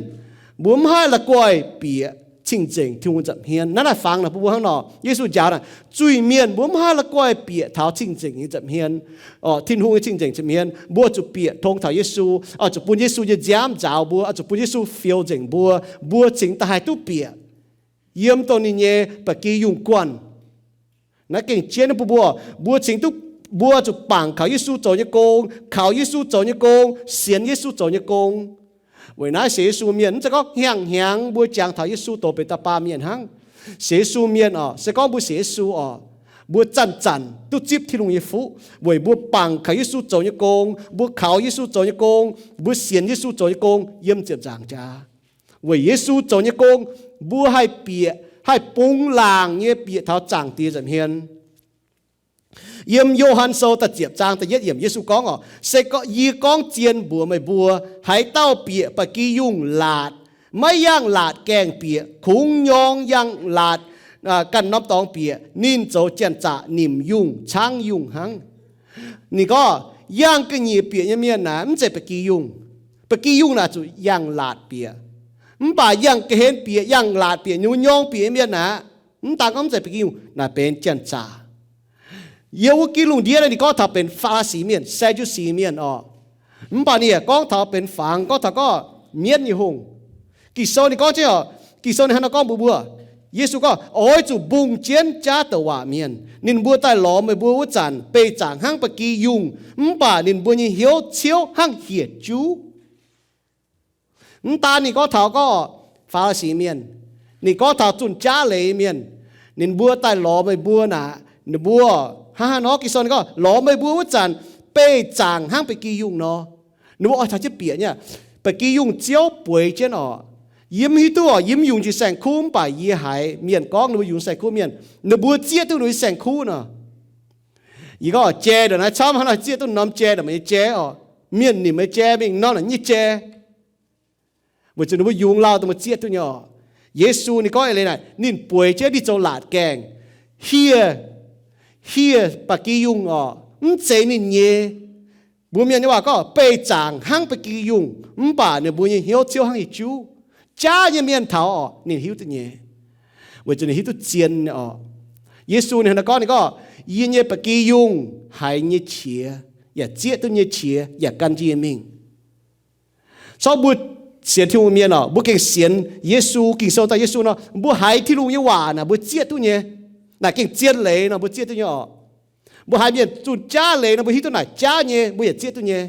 mbuo mv haih la'guaih bieqc cing-nzengc Tin-Hungh nza'hmien. Naaiv naaic fangx naaic bun mbuo hnangv nor, Yesu njaaux naaic, zuiz-mienh mbuo mv haih la'guaih bieqc taux cing-nzengc nyei nza'hmien, Tin-Hungh nyei cing-nzengc nza'hmien. Mbuo zuqc bieqc tong taux Yesu, oix zuqc bun Yesu nyei nziaamv nzaaux mbuo, oix zuqc bun Yesu fioux nzengc mbuo, mbuo cingx daaih haih duqv bieqc yiem dongh ninh nyei ba'gi yungh guanh. Naaiv gengh jienv bun mbuo, mbuo cingx duqv, mbuo zuqc bangc kaux Yesu zoux nyei gong, kaux Yesu zoux nyei gong, sienx Yesu zoux nyei gong. Weic naaiv sienx Yesu mienh mv zeiz gorngv hnyangx-hnyangx mbuo jangx taux Yesu doqc benx da'baamh mienh hnangv. Sienx Yesu mienh oc, se gorngv mbuo sienx Yesu oc, mbuo zanc-zanc duqv zipv Tin-Hungh nyei fuqv weic mbuo bangc kaux Yesu zoux nyei gong, mbuo kaux Yesu zoux nyei gong, mbuo sienx Yesu zoux nyei gong yiem ziepc nzaangc jaax. Weic Yesu zoux nyei gong, mbuo haih bieqc, haih bungx laangc nyei bieqc taux Zaangc Diex nza'hmien. Yiem Yo^han Sou da'ziepc zaang da'yietv yiemc Yesu gorngv oc, se gorngv yie gorngv zien mbuox meih mbuo, haaix dauh bieqc ba'gi yungh laatc, maiv yangh laatc gaengh bieqc, kungx nyorng yangh laatc ganh norm dorngx bieqc, ninh zoux janx-zaqc nimc yungh caangv yungh hnangv. Ninh gorngv yangh ga'nyiec bieqc nyei mienh naaic mv zeiz ba'gi yungh. Ba'gi yungh naaic zuqc yangh laatc bieqc. Mv baac yangh ga'hlen bieqc, yangh laatc bieqc, nyungc nyorng bieqc nyei mienh aeqv, mv daan gorngv mv zeiz ba'gi yungh, naaic benx janx-zaqc. Yiem wuov gitv lungh ndiev naaiv ninh gorngv taux benx Faa^li^si Mienh, Saa^ndu^si Mienh oc. Mv baac ninh yaac gorngv taux benx fangx, gorngv taux gorngv mienv nyei hungh. Ging-Sou ninh gorngv jienv oc, Ging-Sou ninh hnangv naaiv gorngv mbuox mbuo, Yesu gorngv, oix zuqc mbungh jienv jaav douc waac mienh. Ninh mbuo daaih lorz meih mbuo wuov zanc beih zaangc hnangv ba'gi yungh, mv baac ninh mbuo nyei hnyouv ciouv hnangv hieh juv. Mv daan ninh gorngv taux gorngv Faa^li^si Mienh, ninh gorngv taux zunh jaav leiz mienh. Ninh mbuo daaih lorz meih mbuo naaic, ninh mbuo hnangv haaix nor, Ging-Sou ninh gorngv lorz meih mbuo wuov zanc beih zaangc hnangv ba'gi yungh nor. Ninh mbuo oix taux jienv bieqc nyei. Ba'gi yungh ziouv bueix jienv oc. Yie mv hiuv duqv oc, yie mv yungz jiex saeng-kuv, mv baac yie haiz mienh gorngv ninh mbuo yungz saeng-kuv mienh, ninh mbuo zieqv duqv ninh mbuo nyei saeng-kuv nor. Yie gorngv jai ndongc naaiv camv hnangv naaic zieqv duqv norm jai ndongc meih nyei jai oc. Mienh nimc meih jai mingh norm naaic nyei jai. Weic zuqc ninh mbuo yungz lauh dongh meih zieqv duqv nyei oc. Yesu ninh gorngv eix leiz naaic, ninh bueix jienv, ninh zoux laatc gaengh, hieh, hieh ba'gi yungh oc, mv zeiz ninh nyei. Mbuo mienh nyei waac gorngv beih zaangc hnangv ba'gi yungh, mv baac ninh mbuo nyei hnyouv ciouv hnangv hieh juv. Jaav nyei mienh taux oc, ninh hiuv duqv nyei. Weic zuqc ninh hiuv duqv zien oc. Yesu ninh hnangv naaiv gorngv, ninh gorngv, yie nyei ba'gi yungh haiz nyei qiex, yaac zieqv duqv nyei qiex, yaac gan jienv yie mingh. Corc mbuo sienx Tin-Hungh mienh oc, mbuo gengh sienx Yesu, Ging-Sou daaih Yesu nor, mbuo haiz Tin-Hungh nyei waac naaic mbuo zieqv duqv nyei. Naaic gengh zien leiz nor mbuo zieqv duqv nyei oc. Mbuo haiz mienh zunh jaav leiz nor mbuo hiuv duqv naaic jaav nyei, mbuo yaac zieqv duqv nyei.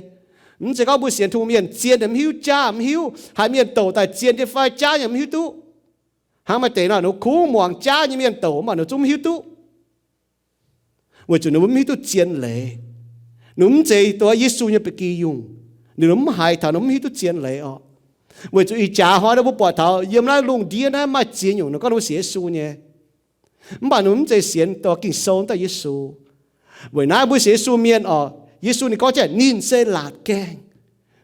Mv zeiz gorngv mbuo sienx Tin-Hungh mienh zien mv hiuv, jaav mv hiuv, haiz mienh douc daaih zien nyei fai jaav nyei mv hiuv duqv. Hnangv maaih deix nor, ninh kungx muangx jaav nyei mienh douc, mv baac ninh zungv mv hiuv duqv. Weic zuqc ninh mbuo mv hiuv duqv zien leiz. Ninh mv zeiz dongh Yesu nyei ba'gi yungh. Ninh mv haiz taux, ninh mv hiuv duqv zien leiz orqc. Weic zuqc ih jaax hnoi mbuo buatc taux yiem naaiv lungh ndiev naaiv maaih ziex nyungc ninh gorngv ninh mbuo sienx Yesu nyei, mv baac ninh mv zeiz sienx dongh Ging-Sou daaih Yesu. Weic naaiv mbuo sienx Yesu mienh orqc, Yesu ninh gorngv jienv ninh se laatc gaengh.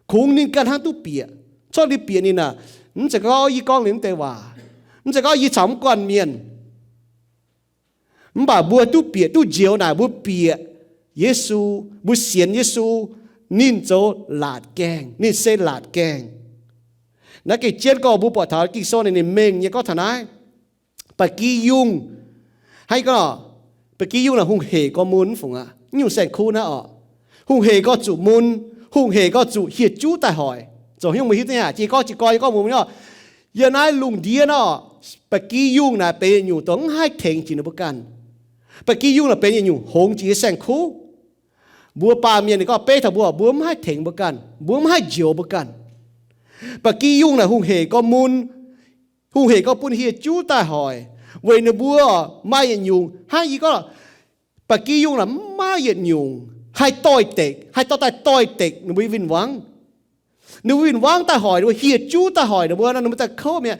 Kungx ninh ganh hnangv duqv bieqc. Corc ninh bieqc ninh aac, mv zeiz gorngv yie gorngv liuz mv deix waac, mv zeiz gorngv yie caux mv guanh mienh. Mv baac mbuo duqv bieqc duqv njoux naaic mbuo bieqc Yesu, mbuo sienx Yesu, ninh zoux laatc gaengh, ninh se laatc gaengh. Naaiv gengh jienv gorngv mbuo buatc taux Ging-Sou ninh, ninh mengh nyei gorngv taux naaiv. Ba'gi yungh, hnangv gorngv, ba'gi yungh naaic hungh hec gorx mun fungc aqv. Nyungc saeng-kuv naaiv orqc, hungh hec gorx zuqc mun, hungh hec gorx zuqc hieh juv daaih hoic. Zoux nyungc mbuo hiuv duqv nyei aqv, jiex gorngv jiex gorngv gorngv mun orqc. Yiem naaiv lungh ndiev nor, ba'gi yungh naaic benx yietc nyungc dongh mv haih tengx jiex ninh mbuo ganh. Ba'gi yungh naaic benx yietc nyungc hongx jiex nyei saeng-kuv. Mbuo baamh mienh ninh gorngv beiv taux mbuo, mbuo mv haih tengx mbuo ganh, mbuo mv haih njoux mbuo ganh. Ba'gi yungh naaic hungh hec gorx mun, hungh hec gorx bun hieh juv daaih hoic, weic ninh mbuo maaih yietc nyungc hnangv yie gorngv, ba'gi yungh naaic mv maaih yietc nyungc haih doix-dekc, haih dorh daaih doix-dekc ninh mbuo win-wangv. Ninh mbuo win-wangv daaih hoic ninh mbuo, hieh juv daaih hoic ninh mbuo nor, ninh mbuo daaih kouv mi'aqv.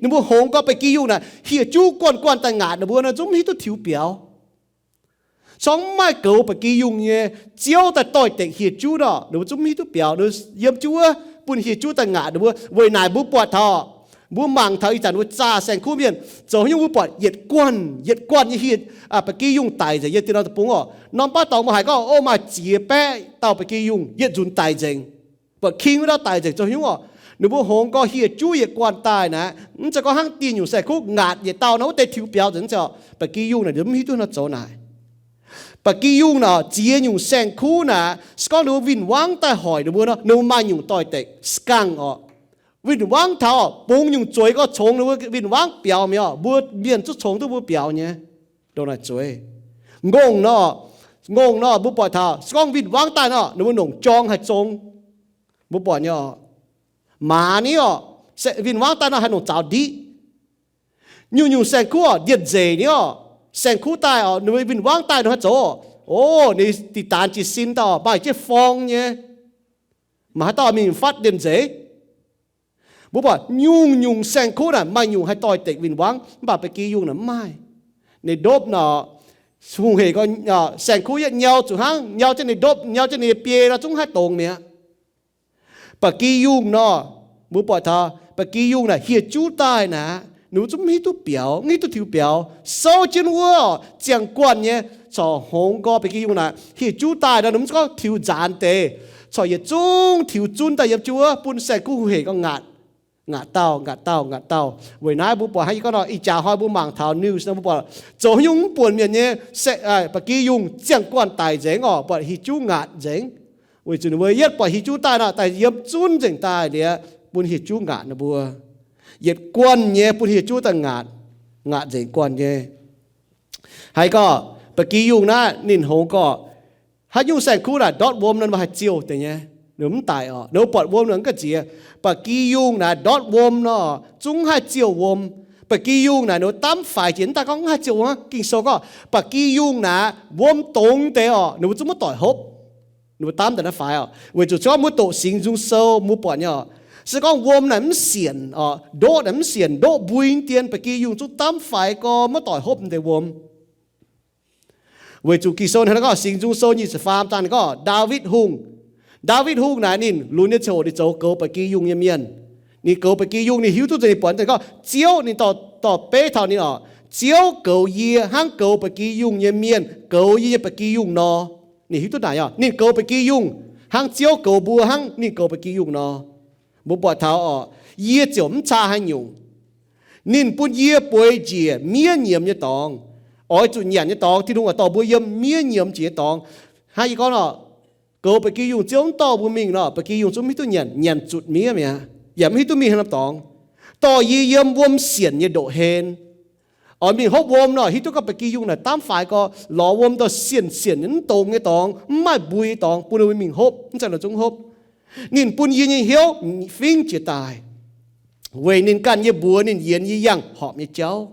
Ninh mbuo hongx gorx ba'gi yungh naaic hieh juv guanh guanh daaih ngaatc ninh mbuo nor, zungv mv hiuv duqv tiux biaux. Corc mv maaih goux ba'gi yungh nyei Ziouv daaih doix-dekc hieh juv nor, ninh mbuo zungv mv hiuv duqv biaux. Ninh mbuo yiem jienv wuov bun hieh juv daaih ngaatc ninh mbuo. Weic naaic mbuo buatc taux, mbuo mangc taux ih zanc mbuo zaah saeng-kuv mienh zoux haaix nyungc, mbuo buatc yietc guanh yietc guanh nyei hieh, ba'gi yungh daic nzengc yiem dieh norm deic-bung orqc. Norm baav dorngx mbuo haiz gorngv, o, maaih ziex baeqv dauh ba'gi yungh yietc nzunc daic nzengc. Buatc king wuov dauh daic nzengc zoux haaix nyungc orqc? Ninh mbuo hongx gorx hieh juv yietc guanh daaih naaic, mv zeiz gorngv hnangv dieh nyungc saeng-kuv ngaatc yietc dauh nor wuov deix tiux biaux nzengc, mv zeiz orqc. Ba'gi yungh naaic ninh mv hiuv duqv nor zoux naaic. Ba'gi yungh naaic ziex nyungc saeng-kuv naaic, se gorngv ninh mbuo win-wangv daaih hoic ninh mbuo nor, ninh mbuo maaih nyungc doix-dekc, skangv orqc. Win-wangv taux bungx nyungc zueiz gorx congx ninh mbuo win-wangv biaux mi'aqv orqc. Mbuo mienh zungv congx duqv mbuo biaux nyei. Ndongc naaic zueiz. Ngongh nor, ngongh nor mbuo buatc taux se gorngv win-wangv daaih nor, ninh mbuo nongc jorng haih zong. Mbuo buatc nyei orqc. Maaz ni orqc, win-wangv daaih nor haih nongc zaux ndiqv. Nyungc-nyungc saeng-kuv orqc, ndiev nzeic ni orqc, saeng-kuv daaih orqc, ninh mbuo win-wangv daaih nor haih zoux orqc. O, ninh diqc daanx jiez sin daaih orqc, maaih jienv forng nyei. Maaih haaix dauh mingh fatv ndiev nzeic? Mbuo buatc nyungc-nyungc saeng-kuv naaic maaih nyungc haih doix-dekc win-wangv, mv baac ba'gi yungh naaic mv maaih. Ninh ndopv nor, hungh hec gorx, saeng-kuv yietv nyau zuqc hnangv, nyau jienv ninh ndopv, nyau jienv ninh nyei biei nor zungv haih dongz mi'aqv. Ba'gi yungh nor, mbuo buatc taux ba'gi yungh naaic hieh juv daaih naaic, ninh mbuo zungv mv hiuv duqv biaux, mv hiuv duqv tiux biaux. Souv jienv wuov ziangh guanh nyei corc hongx gorx ba'gi yungh naaic hieh juv daaih nor, ninh mbuo zungv gorngv tiux nzaanx deix, corc yietc zungv tiux zunv daaih yiem jienv wuov bun saeng-kuv hungh hec gorx ngaatc, ngaatc dauh, ngaatc dauh, ngaatc dauh. Weic naaiv mbuo buatc hnangv yie gorngv nor, ih jaax hnoi mbuo mangc taux news nor, mbuo buatc zoux haaix nyungc mv buonc mienh nyei, ba'gi yungh ziangh guanh daic nzengc orqc, buatc hieh juv ngaatc nzengc. Weic zuqc ninh mbuo yietv buatc hieh juv daaih nor, daaih yiem zunv nzengc daaih liuz, bun hieh juv ngaatc ninh mbuo. Yietc guanh nyei bun hieh juv daaih ngaatc, ngaatc nzengc guanh nyei. Haiz gorx, ba'gi yungh naaiv ninh hngongx gorx, haaix nyungc saeng-kuv naaic ndortv wuom nor, ninh mbuo haih ziouh deix nyei, ninh mbuo mv daic orqc. Ninh mbuo buatc wuom nor mv ga'nziex. Ba'gi yungh naaic ndortv wuom nor, zungv haih ziouh wuom. Ba'gi yungh naaic ninh mbuo damv faix jiex, mv daaih gorngv mv haih ziouh wuom aqv. Ging-Sou gorngv, ba'gi yungh naaic wuom dongz deix orqc, ninh mbuo zungv maiv doic hopv. Ninh mbuo damv daaih naaiv faix orqc. Weic zuqc se gorngv mbuo doqc Singx Nzung Sou mbuo buatc nyei orqc, se gorngv wuom naaic mv sienc orqc, ndoqv naaic mv sienc, ndoqv mbui dien, ba'gi yungh zungv damv faix gorx maiv doic hopv deix wuom. Weic zuqc Ging-Sou naaiv gorngv, Singx Nzung Sou nyic ziepc faam zaang ninh gorngv Ndaawitv Hungh, Ndaawitv Hungh naaic ninh lunx nyei ziangh hoc ninh zoux goux ba'gi yungh nyei mienh. Ninh goux ba'gi yungh, ninh hiuv duqv nzengc, ninh buatc ninh gorngv Ziouv ninh dorh, dorh beiv taux ninh orqc, Ziouv goux yie hnangv goux ba'gi yungh nyei mienh goux yie nyei ba'gi yungh nor. Ninh hiuv duqv naaic orqc, ninh goux ba'gi yungh hnangv Ziouv goux mbuo hnangv ninh goux ba'gi yungh nor. Mbuo buatc taux orqc, yie ziouc mv caa haaix nyungc. Ninh bun yie bueix njiec miev nyiemz nyei dorngx. Oix zuqc nyanc nyei dorngx, Tin-Hungh oix dorh mbuo yiem miev nyiemz jiex nyei dorngx. Hnangv yie gorngv nor, goux ba'gi yungh Ziouv mv dorh mbuo mingh nor, ba'gi yungh zungv mv hiuv duqv nyanc, nyanc zutc miev mi'aqv, yaac mv hiuv duqv mingh haaix norm dorngx. Dorh yie yiem wuom sienc nyei ndoqv-hlen. Oix mingh hopv wuom nor, hiuv duqv gorngv ba'gi yungh naaic damv faix gorx, lorz wuom dorh sienc sienc nyei mv dongz nyei dorngx, mv maaih mbui nyei dorngx bun ninh mingh hopv, mv zeiz nor zungv hopv. Ninh bun yie nyei hnyouv fingv jiez daaih, weic ninh ganh nyei mbuox ninh yienx yie yangh horpc nyei jauv.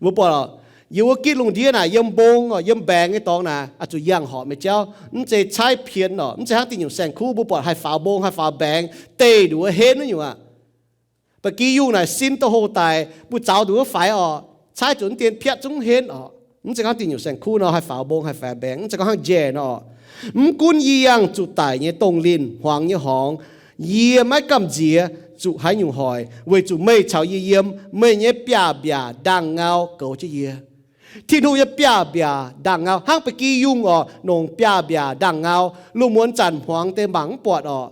Mbuo buatc, yiem wuov gitv lungh ndiev naaic, yiem mbong, yiem mbaengx nyei dorngx naaic, oix zuqc yangh horpc nyei jauv. Mv zeiz caaiv pien oc, mv zeiz hnangv diuh nyungc saeng-kuv mbuo buatc haih faaux mbong, haih faaux mbaengx, deic nduov henv wuov nyungc aqv. Ba'gi yungh naaic sin doh hoh daic, mbuo zaux nduov faix oc, caaiv zuqc mv dien piatv zungv henv oc. Mv zeiz gorngv diuh nyungc saeng-kuv nor haih faaux mbong, haih faaux mbaengx, mv zeiz gorngv hnangv njaih nor. Mv gunv yie yangh zuqc daic nyei dongh linh hmuangx nyei horngz, yie maiv gamh nziex zuqc haaix nyungc hoic, weic zuqc meih caux yie yiem, meih nyei biaav-mbiaac ndaangh-ngau goux jienv yie. Tin-Hungh nyei biaav-mbiaac ndaangh-ngau hnangv ba'gi yungh oc, nongc biaav-mbiaac ndaangh-ngau, lungh muonz zanc hmuangx deix mangc mv buatc oc.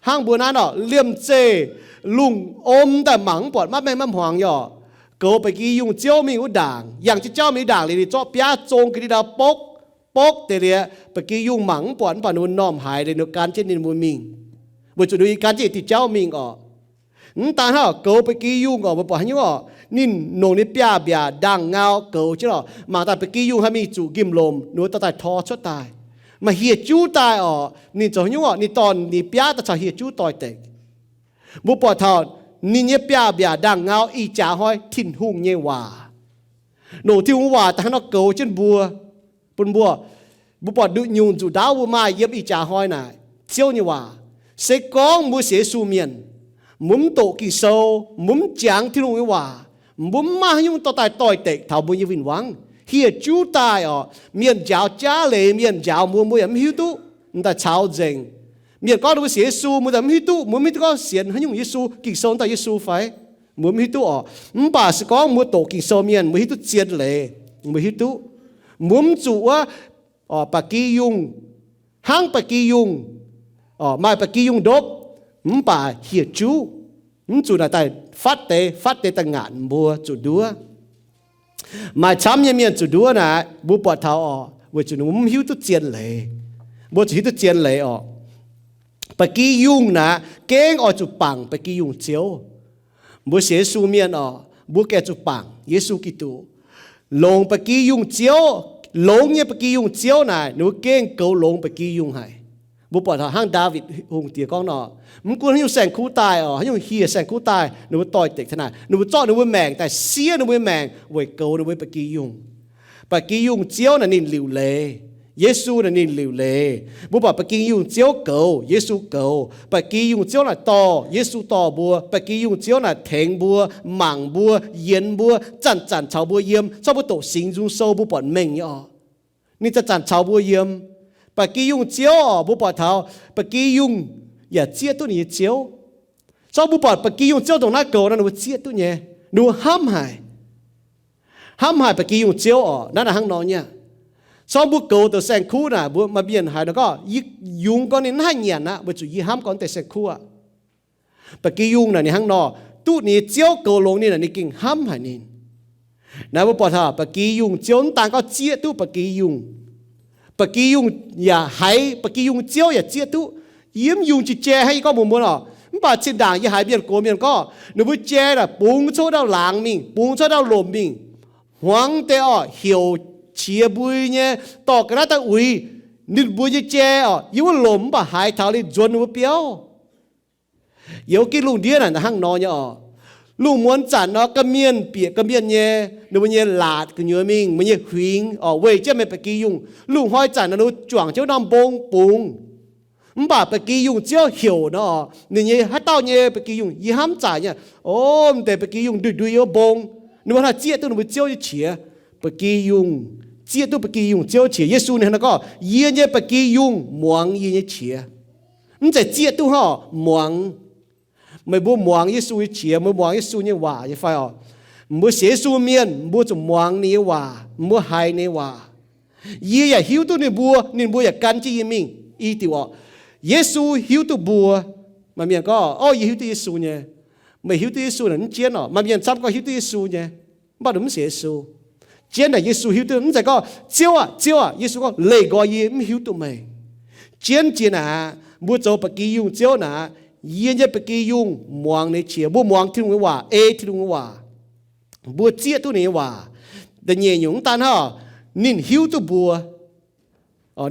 Hnangv mbuo naaiv nor, liemh zeih lungh om daaih mangc mv buatc maiv maengh maiv hmuangx nyei oc. Goux ba'gi yungh ziouv mingh wuov ndaangc, yangh jienv jauv mingh wuov ndaangc liuz, ninh zorqv biaav zong ga'ndiev ndau bokv, bokv deix liuz, ba'gi yungh mangc mv buatc, mv baac ninh mbuo m'normh haiz liuz, ninh ganh jienv ninh mbuo mingh, weic zuqc ninh ganh jienv diuh jauv mingh oc. Mv daan hnangv, goux ba'gi yungh oc, mbuo buatc haaix nyungc oc, ninh nongc ninh biaav-mbiaac ndaangh-ngau goux jienv oc. Mangc daaih ba'gi yungh haih mingh zuqc nqimh lomc, ninh mbuo dorh daaih tor cuotv daaih, maaih hieh juv daaih oc. Ninh zoux haaix nyungc oc, ninh dorh ninh biaav daaih caux hieh juv doix-dekc. Mbuo buatc taux ninh nyei biaav-mbiaac ndaangh-ngau ih jaax hnoi Tin-Hungh nyei waac. Nongc Tin-Hungh waac daaih hnangv nor goux jienv mbuo, bun mbuo, mbuo buatc nduqc nyungc nzuqc ndaauv mbuo maaih yiem ih jaax hnoi naaic, Ziouv nyei waac. Se gorngv mbuo sienx Yesu mienh, mbuo mv doqc Ging-Sou, mbuo mv jangx Tin-Hungh nyei waac, mbuo mv maaih haaix nyungc dorh daaih doix-dekc taux mbuo nyei win-wangv. Hieh juv daaih oc, mienh njaaux jaav leiz, mienh njaaux mbuo, mbuo yaac mv hiuv duqv, m'daaih caux nzengc. Mienh gorngv ninh mbuo sienx Yesu, mbuo daaih mv hiuv duqv, mbuo mv hiuv duqv gorngv sienx haaix nyungc Yesu, Ging-Sou daaih Yesu fai? Mbuo mv hiuv duqv oc. Mv baac se gorngv mbuo doqc Ging-Sou mienh, mbuo hiuv duqv zien leiz, mbuo hiuv duqv. Mbuo mv zuqc wuov, ba'gi yungh, hnangv ba'gi yungh, maaih ba'gi yungh ndopv, mv baac hieh juv, mv zuqc naaic daaih fatv deix, fatv deix daaih ngaatc mbuo zuqc nduov. Maaih camv nyei mienh zuqc nduov naaic, mbuo buatc taux oc, weic zuqc ninh mbuo mv hiuv duqv zien leiz. Mbuo zuqc hiuv duqv zien leiz oc. Ba'gi yungh naaic gengh oix zuqc bangc ba'gi yungh ziouv. Mbuo sienx Yesu mienh oc, mbuo gengh zuqc bangc Yesu Giduc, longx ba'gi yungh ziouv. Longx nyei ba'gi yungh ziouv naaic, ninh mbuo gengh goux longx ba'gi yungh haic. Mbuo buatc taux hnangv Ndaawitv Hungh Diex gorngv nor, mv gunv haaix nyungc saeng-kuv daaih oc, haaix nyungc hieh saeng-kuv daaih, ninh mbuo doix-dekc taux naaic, ninh mbuo zorqv ninh mbuo maengc daaih siev ninh mbuo nyei maengc weic goux ninh mbuo ba'gi yungh. Ba'gi yungh ziouv naaic ninh liuc leiz. Yesu naaic ninh liuc leiz. Mbuo buatc ba'gi yungh ziouv goux, Yesu goux. Ba'gi yungh ziouv naaic dorh, Yesu dorh mbuo. Ba'gi yungh ziouv naaic tengx mbuo, mangc mbuo, yienx mbuo, zanc-zanc caux mbuo yiem. Corc mbuo doqc Singx Nzung Sou mbuo buatc mengh nyei oc. Ninh zanc-zanc caux mbuo yiem. Ba'gi yungh ziouv oc, mbuo buatc taux ba'gi yungh yaac zieqv duqv ninh nyei ziouv. Corc mbuo buatc ba'gi yungh ziouv ndongc naaiv goux nor, ninh mbuo zieqv duqv nyei. Ninh mbuo hnamv haic. Hnamv haic ba'gi yungh ziouv oc. Naaiv naaic hnangv nor nyei. Corc mbuo goux deix saeng-kuv naaic, mbuo maaih mienh haiz nor gorngv, yie yungz gorngv ninh mv haih nyanc aqv, weic zuqc yie hnamv gorngv deix saeng-kuv aqv. Ba'gi yungh naaic ninh hnangv nor, duqv ninh nyei ziouv goux longx ninh naaic, ninh gengh hnamv haic ninh. Naaiv mbuo buatc taux ba'gi yungh ziouv mv daan gorngv zieqv duqv ba'gi yungh, ba'gi yungh yaac haiz ba'gi yungh ziouv yaac zieqv duqv. Yie mv yungz jiex jai hnangv yie gorngv mbuox mbuo oc. Mv baac zinh ndaangc yie haiz mienh gox mienh gorngv ninh mbuo jai naaic bungx cuotv ndau laangz mingh, bungx cuotv ndau lomc mingh, hmuangx deix oc, heuc qiex mbui nyei, dorh ga'naaiv daaih uix ninh mbuo nyei jai oc. Yiem wuov lomc mv baac haiz taux ninh nzuonx ninh mbuo biauv. Yiem wuov gitv lungh ndiev naaic hnangv nor nyei oc. Lungh muonz zanc nor ga'mienh bieqc ga'mienh nyei, ninh mbuo nyei laatc gu'nyuoz mingh, mbuo nyei huingx oc, weih jienv meih ba'gi yungh. Lungh hnoi zanc nor ninh mbuo juangc jienv wuov norm mbong bungx. Mv baac ba'gi yungh ziouv heuc nor oc, ninh nyei haaix dauh nyei ba'gi yungh yie hnamv zaqc nyei. O, m'deix ba'gi yungh ndui-ndui yiem wuov mbong. Ninh mbuo haih zieqv duqv ninh mbuo ziouv nyei qiex. Ba'gi yungh zieqv duqv ba'gi yungh ziouv qiex. Yesu ninh hnangv naaiv gorngv, yie nyei ba'gi yungh muangx yie nyei qiex. Mv zeiz zieqv duqv hnangv oc, muangx. Meih mbuo muangx Yesu nyei qiex, meih muangx Yesu nyei waac nyei fai oc? Mbuo sienx Yesu mienh, mbuo zuqc muangx ninh nyei waac, mbuo haiz ninh nyei waac. Yie yaac hiuv duqv ninh mbuo, ninh mbuo yaac gan jienv yie mingh. I diuc oc, Yesu hiuv duqv mbuo. Maaih mienh gorngv, o, yie hiuv duqv Yesu nyei. Meih hiuv duqv Yesu naaic mv jienv oc. Maaih mienh camv gorngv hiuv duqv Yesu nyei, mv baac ninh mv sienx Yesu. Jienv naaic Yesu hiuv duqv, mv zeiz gorngv, Ziouv aah, Ziouv aah. Yesu gorngv, leih nqoi yie, mv hiuv duqv meih. Jienv jiex naaic, mbuo zoux ba'gi yungh ziouv naaic, yie nyei ba'gi yungh muangx ninh nyei qiex. Mbuo muangx Tin-Hungh nyei waac, ei Tin-Hungh nyei waac. Mbuo zieqv duqv ninh nyei waac. Da'nyeic nyungc mv daan hnangv, ninh hiuv duqv mbuo.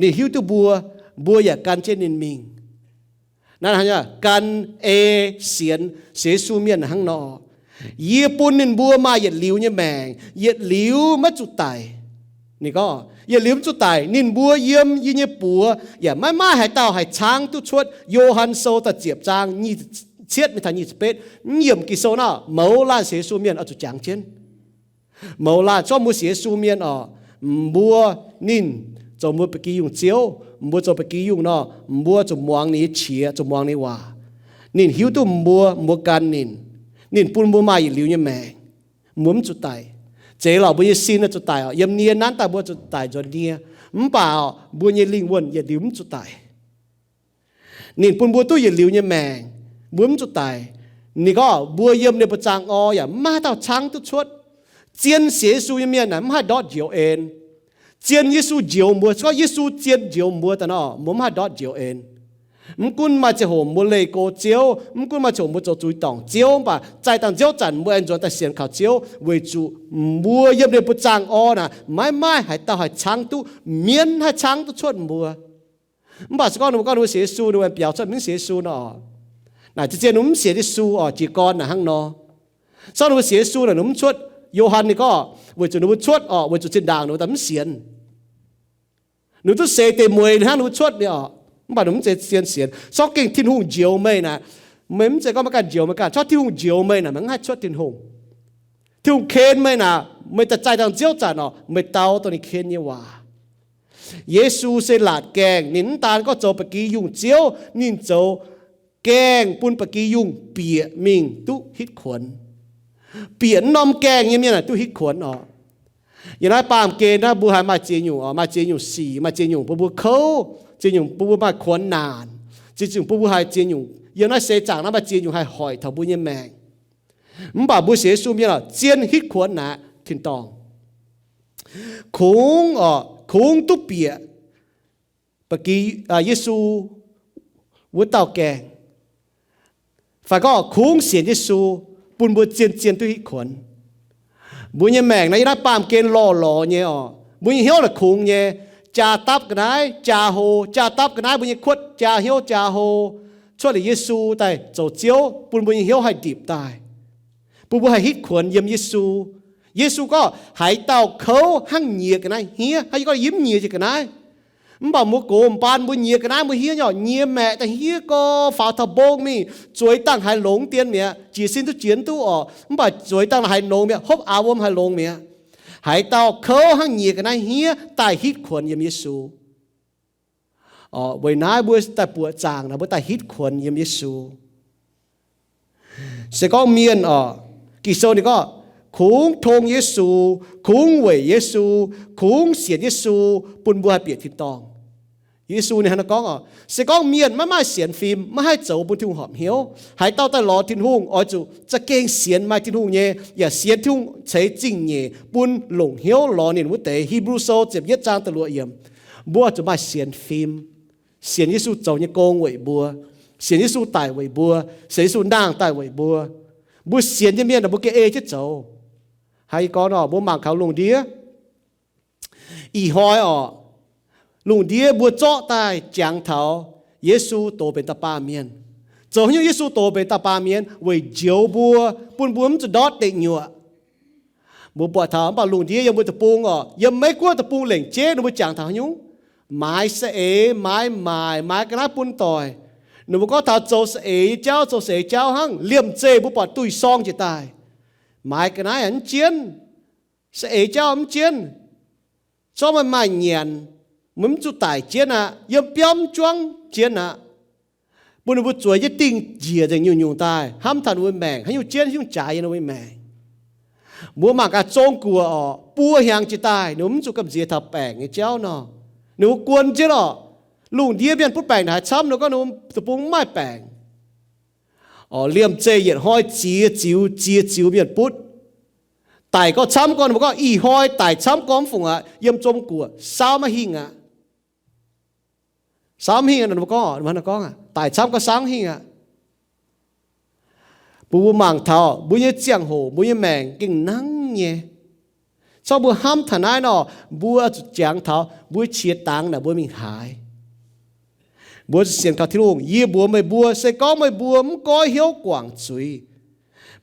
Ninh hiuv duqv mbuo, mbuo yaac gan jienv ninh mingh. Naaiv gan ei sienx Yesu mienh hnangv nor, yie bun ninh mbuo maaih yietc liuz nyei maengc, yietc liuz maiv zuqc daic. Ninh gorngv, yietc liuz mv zuqc daic, ninh mbuo yiem yie nyei buoz yaac maiv maaih haaix dauh haih caangv duqv cuotv. Yo^han Sou da'ziepc zaang nyic cietv mingh taux nyic ziepc betv, mv yiemc Ging-Sou nor, mouz laanh sienx Yesu mienh oix zuqc jangx jienv. Mouz laanh zorqv mbuo sienx Yesu mienh oc, mbuo, ninh zoux mbuo ba'gi yungh Ziouv, mbuo zoux ba'gi yungh nor, mbuo zuqc muangx ninh nyei qiex, zuqc muangx ninh waac. Ninh hiuv duqv mbuo, mbuo gan ninh. Ninh bun mbuo maaih yietc liuz nyei maengc, mbuo mv zuqc daic. Zeiz lorqc, mbuo nyei sin zuqc daic oc. Yiem nie nanv daaih mbuo zuqc daic nzuonx nie, mv baac mbuo nyei lingh wuonh yietc liuz mv zuqc daic. Ninh bun mbuo duqv yietc liuz nyei maengc, mbuo mv zuqc daic. Ninh gorngv mbuo yiem ninh mbuo zaangh orn yaac maiv maaih haaix dauh caangv duqv cuotv. Zien sienx Yesu nyei mienh naaic mv haih ndortv njoux en. Zien Yesu njoux mbuo, se gorngv Yesu zien njoux mbuo daaih nor, mbuo mv haih ndortv njoux en. Mv gunv maaih ziangh hoc mbuo leih go Ziouv, mv gunv maaih ziangh hoc mbuo zoux zuiz dorngc Ziouv, mv baac zaih dangh nziouv zanc mbuo aengx nzuonx daaih sienx kaux Ziouv, weic zuqc mbuo yiem ninh mbuo zaangh orn naaic maiv maaih haaix dauh haih caangv duqv, mienv haih caangv duqv cuotv mbuo. Mv baac se gorngv ninh mbuo gorngv ninh mbuo sienx Yesu, ninh mbuo aengx biaux cuotv mv sienx Yesu nor, naaic zien-zien ninh mbuo mv sienx Yesu oc, jiez gorn naaic hnangv nor. Se gorngv ninh mbuo sienx Yesu naaic ninh mbuo mv cuotv. Yo^han ninh gorngv weic zuqc ninh mbuo cuotv oc, weic zuqc zinh ndaangc ninh mbuo daaih mv sienx. Ninh mbuo duqv seix deix mueiz hnangv ninh mbuo cuotv nyei oc, mv baac ninh mbuo mv zeiz zien sienx. Se gorngv gengh Tin-Hungh njoux meih naaic, meih mv zeiz gorngv maiv ganh njoux meih ganh. Se gorngv Tin-Hungh njoux meih naaic, meih mv haih cuotv Tin-Hungh. Tin-Hungh ken meih naaic, meih daaih zaih dangh nziouv zanc oc, meih dau dongh ninh ken nyei waac. Yesu se laatc gaengh, ninh mv daan gorngv zoux ba'gi yungh Ziouv, ninh zoux gaengh bun ba'gi yungh bieqc mingh duqv hitv kuonx. Bieqc mv norm gaengh nyei mienh aah, duqv hitv kuonx oc. Yiem naaiv baamh gen naaiv mbuo haiz maaih ziex nyungc oc, maaih ziex nyungc sic, maaih ziex nyungc bun mbuo kouv, ziex nyungc bun mbuo maaih kuonx naanc, ziex nyungc bun mbuo haiz ziex nyungc, yiem naaiv seix zaangc naaiv maaih ziex nyungc haih hoic taux mbuo nyei maengc. Mv baac mbuo sienx Yesu mienh oc, zien hitv kuonx naaic tin-dorngh. Kungx oc, kungx duqv bieqc ba'gi, Yesu wuov dauh gaengh. Fai gorngv kungx sienx Yesu, bun mbuo zien-zien duqv hitv kuonx. Mbuo nyei maengc naaiv yiem naaiv baamh gen lorh lorz nyei oc. Mbuo nyei hnyouv naaic kungx nyei, jaa dapv ga'naaiv jaa hlo, jaa dapv ga'naaiv mbuo nyei kuotv jaa hnyouv jaa hlo, cuotv liuz Yesu daaih zoux Ziouv, bun mbuo nyei hnyouv haih ndipc daaih, bun mbuo haih hitv kuonx yiem Yesu. Yesu gorngv, haaix dauh kouv hnangv nyiex ga'naaiv hniev, hnangv yie gorngv yie mv nyiex jiex ga'naaiv. Mv baac mbuo gox mbaan mbuo nyiex ga'naaiv mbuo hniev nyei oc, nyiex maeqc daaih hniev gorx faaux taux mbong mingh, zueiz dangh haiz longx dien mi'aqv, jiez sin duqv jiex duqv oc, mv baac zueiz dangh haiz longx mi'aqv, hopv aaux wuom haiz longx mi'aqv. Haaix dauh kouv hnangv nyiex ga'naaiv hniev daaih hitv kuonx yiem Yesu. Weic naaiv mbuo daaih buoqc zaangc naaic, mbuo daaih hitv kuonx yiem Yesu. Se gorngv mienh oc, Ging-Sou ninh gorngv, kungx tong Yesu, kungx weic Yesu, kungx sienx Yesu, bun mbuo haih bieqc tin-dorngh. Yesu ninh hnangv naaiv gorngv oc, se gorngv mienh maiv maaih sienx fim, maiv haih zoux bun Tin-Hungh horpc hnyouv. Haaix dauh daaih lorz Tin-Hungh oix zuqc za'gengh sienx maaih Tin-Hungh nyei, yaac sienx Tin-Hungh ceix zingh nyeic bun longc hnyouv lorz ninh wuov deix. Hipv^lu Sou ziepc yietv zaang da'luoqc yiemc. Mbuo oix zuqc maaih sienx fim. Sienx Yesu zoux nyei gong weic mbuo. Sienx Yesu daic weic mbuo. Sienx Yesu nangh daaih weic mbuo. Mbuo sienx nyei mienh aah, mbuo gengh ei jienv zoux. Hnangv yie gorngv nor, mbuo mangc kaux lungh ndiev ih hnoi oc, lungh ndiev mbuo zorqv daaih jangx taux Yesu doz benx da'baamh mienh. Zoux haaix nyungc Yesu doz benx da'baamh mienh? Weic njoux mbuo, bun mbuo mv zuqc ndortv deic nyuoqc. Mbuo buatc taux mv baac lungh ndiev yiem mbuo deic-bung oc, yiem Meiv Guoqv deic-bung lengc jeiv ninh mbuo jangx taux haaix nyungc? Maaiz saeng-eix, maaiz maaic, maaiz ga'naaiv bun doic. Ninh mbuo gorngv taux zoux saeng-eix nyei jauv, zoux saeng-eix jauv hnangv. Liemh zeih mbuo buatc duih sorng njiec daaih, maaiz ga'naaiv mv jienv, saeng-eix jauv mv jienv, zorqv meih maaih nyanc, meih mv zuqc daic jienv aqv, yiem biauv mv juangv jienv aqv. Bun ninh mbuo zueiz jienv dingh njiec nzengc nyungc-nyungc daaih, hnamv taux ninh mbuo maengc, haaix nyungc jienv, haaix nyungc jaaix yiem ninh mbuo maengc. Mbuo mangc gaax Zong-Guoqv oc, buo hnyangx jiex daaih ninh mbuo mv zuqc gamh nziex taux baengc nyei jauv nor. Ninh mbuo guon jienv oc, lungh ndiev mienh butv baengc naaic haaix camv, ninh mbuo gorngv ninh mbuo deic-bung mv maaih baengc. Oc, liemh zeih yietc hnoi ziex ziux, ziex ziux mienh butv. Daic gorngv camv gorngv, ninh mbuo gorngv ih hnoi daic camv gorngv mv fungc aqv, yiem Zong-Guoqv saauv maiv hingh aqv. Saauv mv hingh aqv, ninh mbuo gorngv, ninh mbuo gorngv daic camv gorngv saauv mv hingh aqv. Bun mbuo mangc taux mbuo nyei ziangh hoc, mbuo nyei maengc gengh nangv nyei. Corc mbuo hnamv taux naaiv nor, mbuo zuqc jangx taux mbuo qiex dangx naaic mbuo mingh haaix. Mbuo zuqc sienx kaux Tin-Hungh. Yie mbuox meih mbuo, se gorngv meih mbuo mv goiv hnyouv guangc zuiz,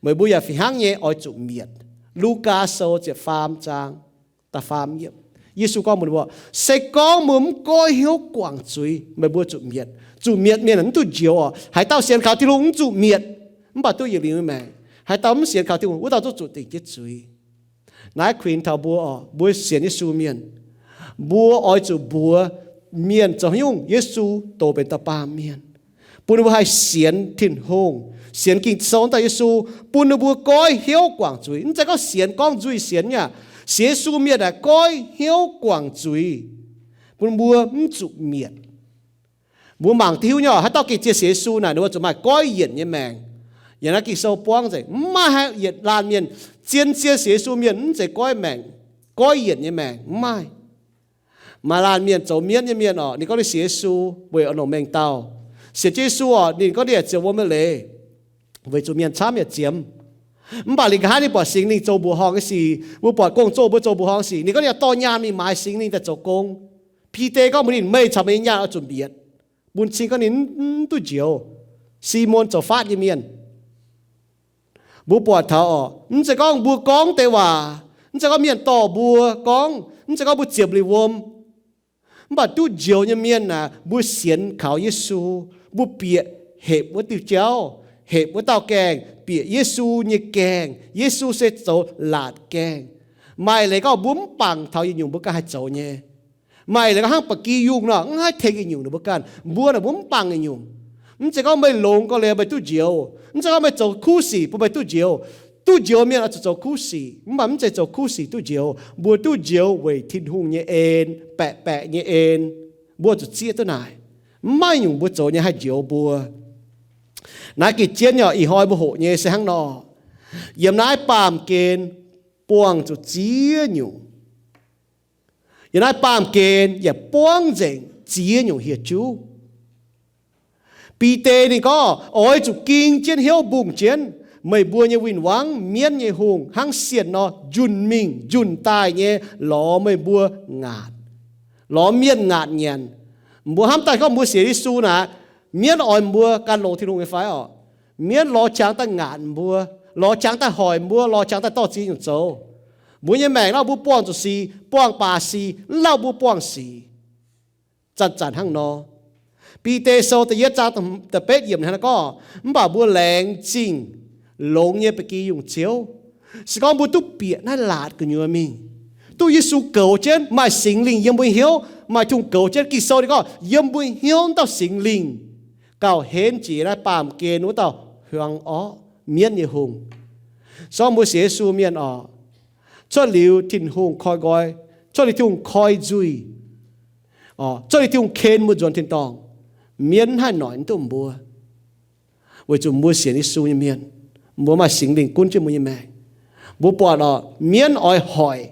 meih mbuo yaac fih hnangv nyei oix zuqc mietc. Lugaa Sou ziepc faam zaang, da'faam yiemc. Yesu gorngv mbuox, se gorngv meih mbuo mv goiv hnyouv guangc zuiz, meih mbuo zuqc mietc. Zuqc mietc mienh mv duqv njoux oc. Haaix dauh sienx kaux Tin-Hungh mv zuqc mietc, mv baac duqv yietc liuz nyei maengc. Haaix dauh mv sienx kaux Tin-Hungh, wuov dauh zungv zuqc dingc jienv zuiz. Naaiv kuinx taux mbuo oc, mbuo sienx Yesu mienh, mbuo oix zuqc mbuox mienh zoux haaix nyungc Yesu doz benx dauh baamh mienh, bun ninh mbuo haih sienx Tin-Hungh, sienx Ging-Sou daaih Yesu, bun ninh mbuo goiv hnyouv guangc zuiz. Mv zeiz gorngv sienx gorngv nzuih sienx nyei aqv. Sienx Yesu mienh aeqv, goiv hnyouv guangc zuiz, bun mbuo mv zuqc mietc. Mbuo mangc diuh hiuv nyei oc, haaix dauh gengh zien sienx Yesu naaic, ninh mbuo zuqc maaih goiv yienc nyei maengc. Yiem naaiv Ging-Sou buangv nzengc, mv maaih haaix yietc laanh mienh, zien zien sienx Yesu mienh mv zeiz goiv maengc, goiv yienc nyei maengc, mv maaih. Maaih laanh mienh zoux mienv nyei mienh oc, ninh gorngv ninh sienx Yesu weic oix longc mengh dauh. Sienx jienv Yesu oc, ninh gorngv ninh yaac ziouc wuom nyei leiz, weic zuqc mienh camv yaac ziemx. Mv baac ninh nqa'haav ninh buatc Singx Lingh zoux mbuoqc horngh nyei sic, mbuo buatc gong-zoh mbuo zoux mbuoqc horngh sic, ninh gorngv ninh yaac dorh nyaanh mingh maaiz Singx Lingh daaih zoux gong. Bide gorngv mbuox ninh, meih caux meih nyei nyaanh oix zuqc mbietc. Bun cing gorngv ninh mv duqv njoux. Simon zoux faatv nyei mienh, mbuo buatc taux oc, mv zeiz gorngv mbuo gorngv deix waac, mv zeiz gorngv mienh dorh mbuo gorngv, mv zeiz gorngv mbuo ziepc liuz wuom, mv baac duqv njoux nyei mienh aeqv, mbuo sienx kaux Yesu, mbuo bieqc hepc wuov diuh jauv, hepc wuov dauh gaengh, bieqc Yesu nyei gaengh. Yesu se zoux laatc gaengh. Maaih leiz gorngv mbuo mv bangc taux yietc nyungc mbuo ganh haih zoux nyei. Maaih leiz gorngv hnangv ba'gi yungh nor, mv haih tengx yietc nyungc ninh mbuo ganh. Mbuo naaic mbuo mv bangc yietc nyungc. Mv zeiz gorngv meih longx gau liuz meih duqv njoux. Mv zeiz gorngv meih zoux kuv sic bun meih duqv njoux. Duqv njoux mienh oix zuqc zoux kuv sic, mv baac mv zeiz zoux kuv sic duqv njoux. Mbuo duqv njoux weic Tin-Hungh nyei en, baeqc baeqc nyei en. Mbuo zuqc zieqv duqv naaic. Mv maaih nyungc mbuo zoux nyei haih njoux mbuo. Naaiv geh jienv nyei, ih hnoi mbuo hoqc nyei se hnangv nor. Yiem naaiv baamh gen buangh zuqc ziex nyungc. Yiem naaiv baamh gen yaac buangv nzengc ziex nyungc hieh juv. Bide ninh gorngv, oix zuqc ging jienv hnyouv mbungh jienv. Meih mbuo nyei win-wangv, mienv nyei hungh, hnangv sienh nor, njunh mingh njunh daaih nyei lorz meih mbuo ngaatc, lorz mienh ngaatc nyanc. Mbuo hnamv daaih gorngv mbuo sienx Yesu naaic, mienv oix mbuo gan longx Tin-Hungh nyei fai orqc? Mienv lorz qangx daaih ngaatc mbuo, lorz qangx daaih hoic mbuo, lorz qangx daaih dorh ziex nyungc zoux. Mbuo nyei maengc nor, mbuo buangh zuqc sic, buangh baac sic, mv lauh mbuo buangh sic. Zanc-zanc hnangv nor. Bide Sou da'yietv zaang da'betv yiemc hnangv naaiv gorngv, mv baac mbuo laengz zingh longx nyei ba'gi yungh Ziouv. Se gorngv mbuo duqv bieqc naaiv laatc gu'nyuoz mingh, duqv Yesu goux jienv, maaih Singx Lingh yiem mbuo hnyouv, maaih Tin-Hungh goux jienv. Ging-Sou ninh gorngv, yiem mbuo hnyouv dauh Singx Lingh gauh henv jiex naaiv baamh gen wuov dauh hiuang orqv, mienv nyei hungh. Se gorngv mbuo sienx Yesu mienh oc, cuotv liuz Tin-Hungh koi nqoi, cuotv liuz Tin-Hungh koi nzuih, cuotv liuz Tin-Hungh ken mbuo nzuonx tin-dorngh, mienv haih noic mv duqv mbuo. Weic zuqc mbuo sienx Yesu nyei mienh, mbuo maaih Singx Lingh gunv jienv mbuo nyei maengc. Mbuo buatc oc, mienv oix hoic,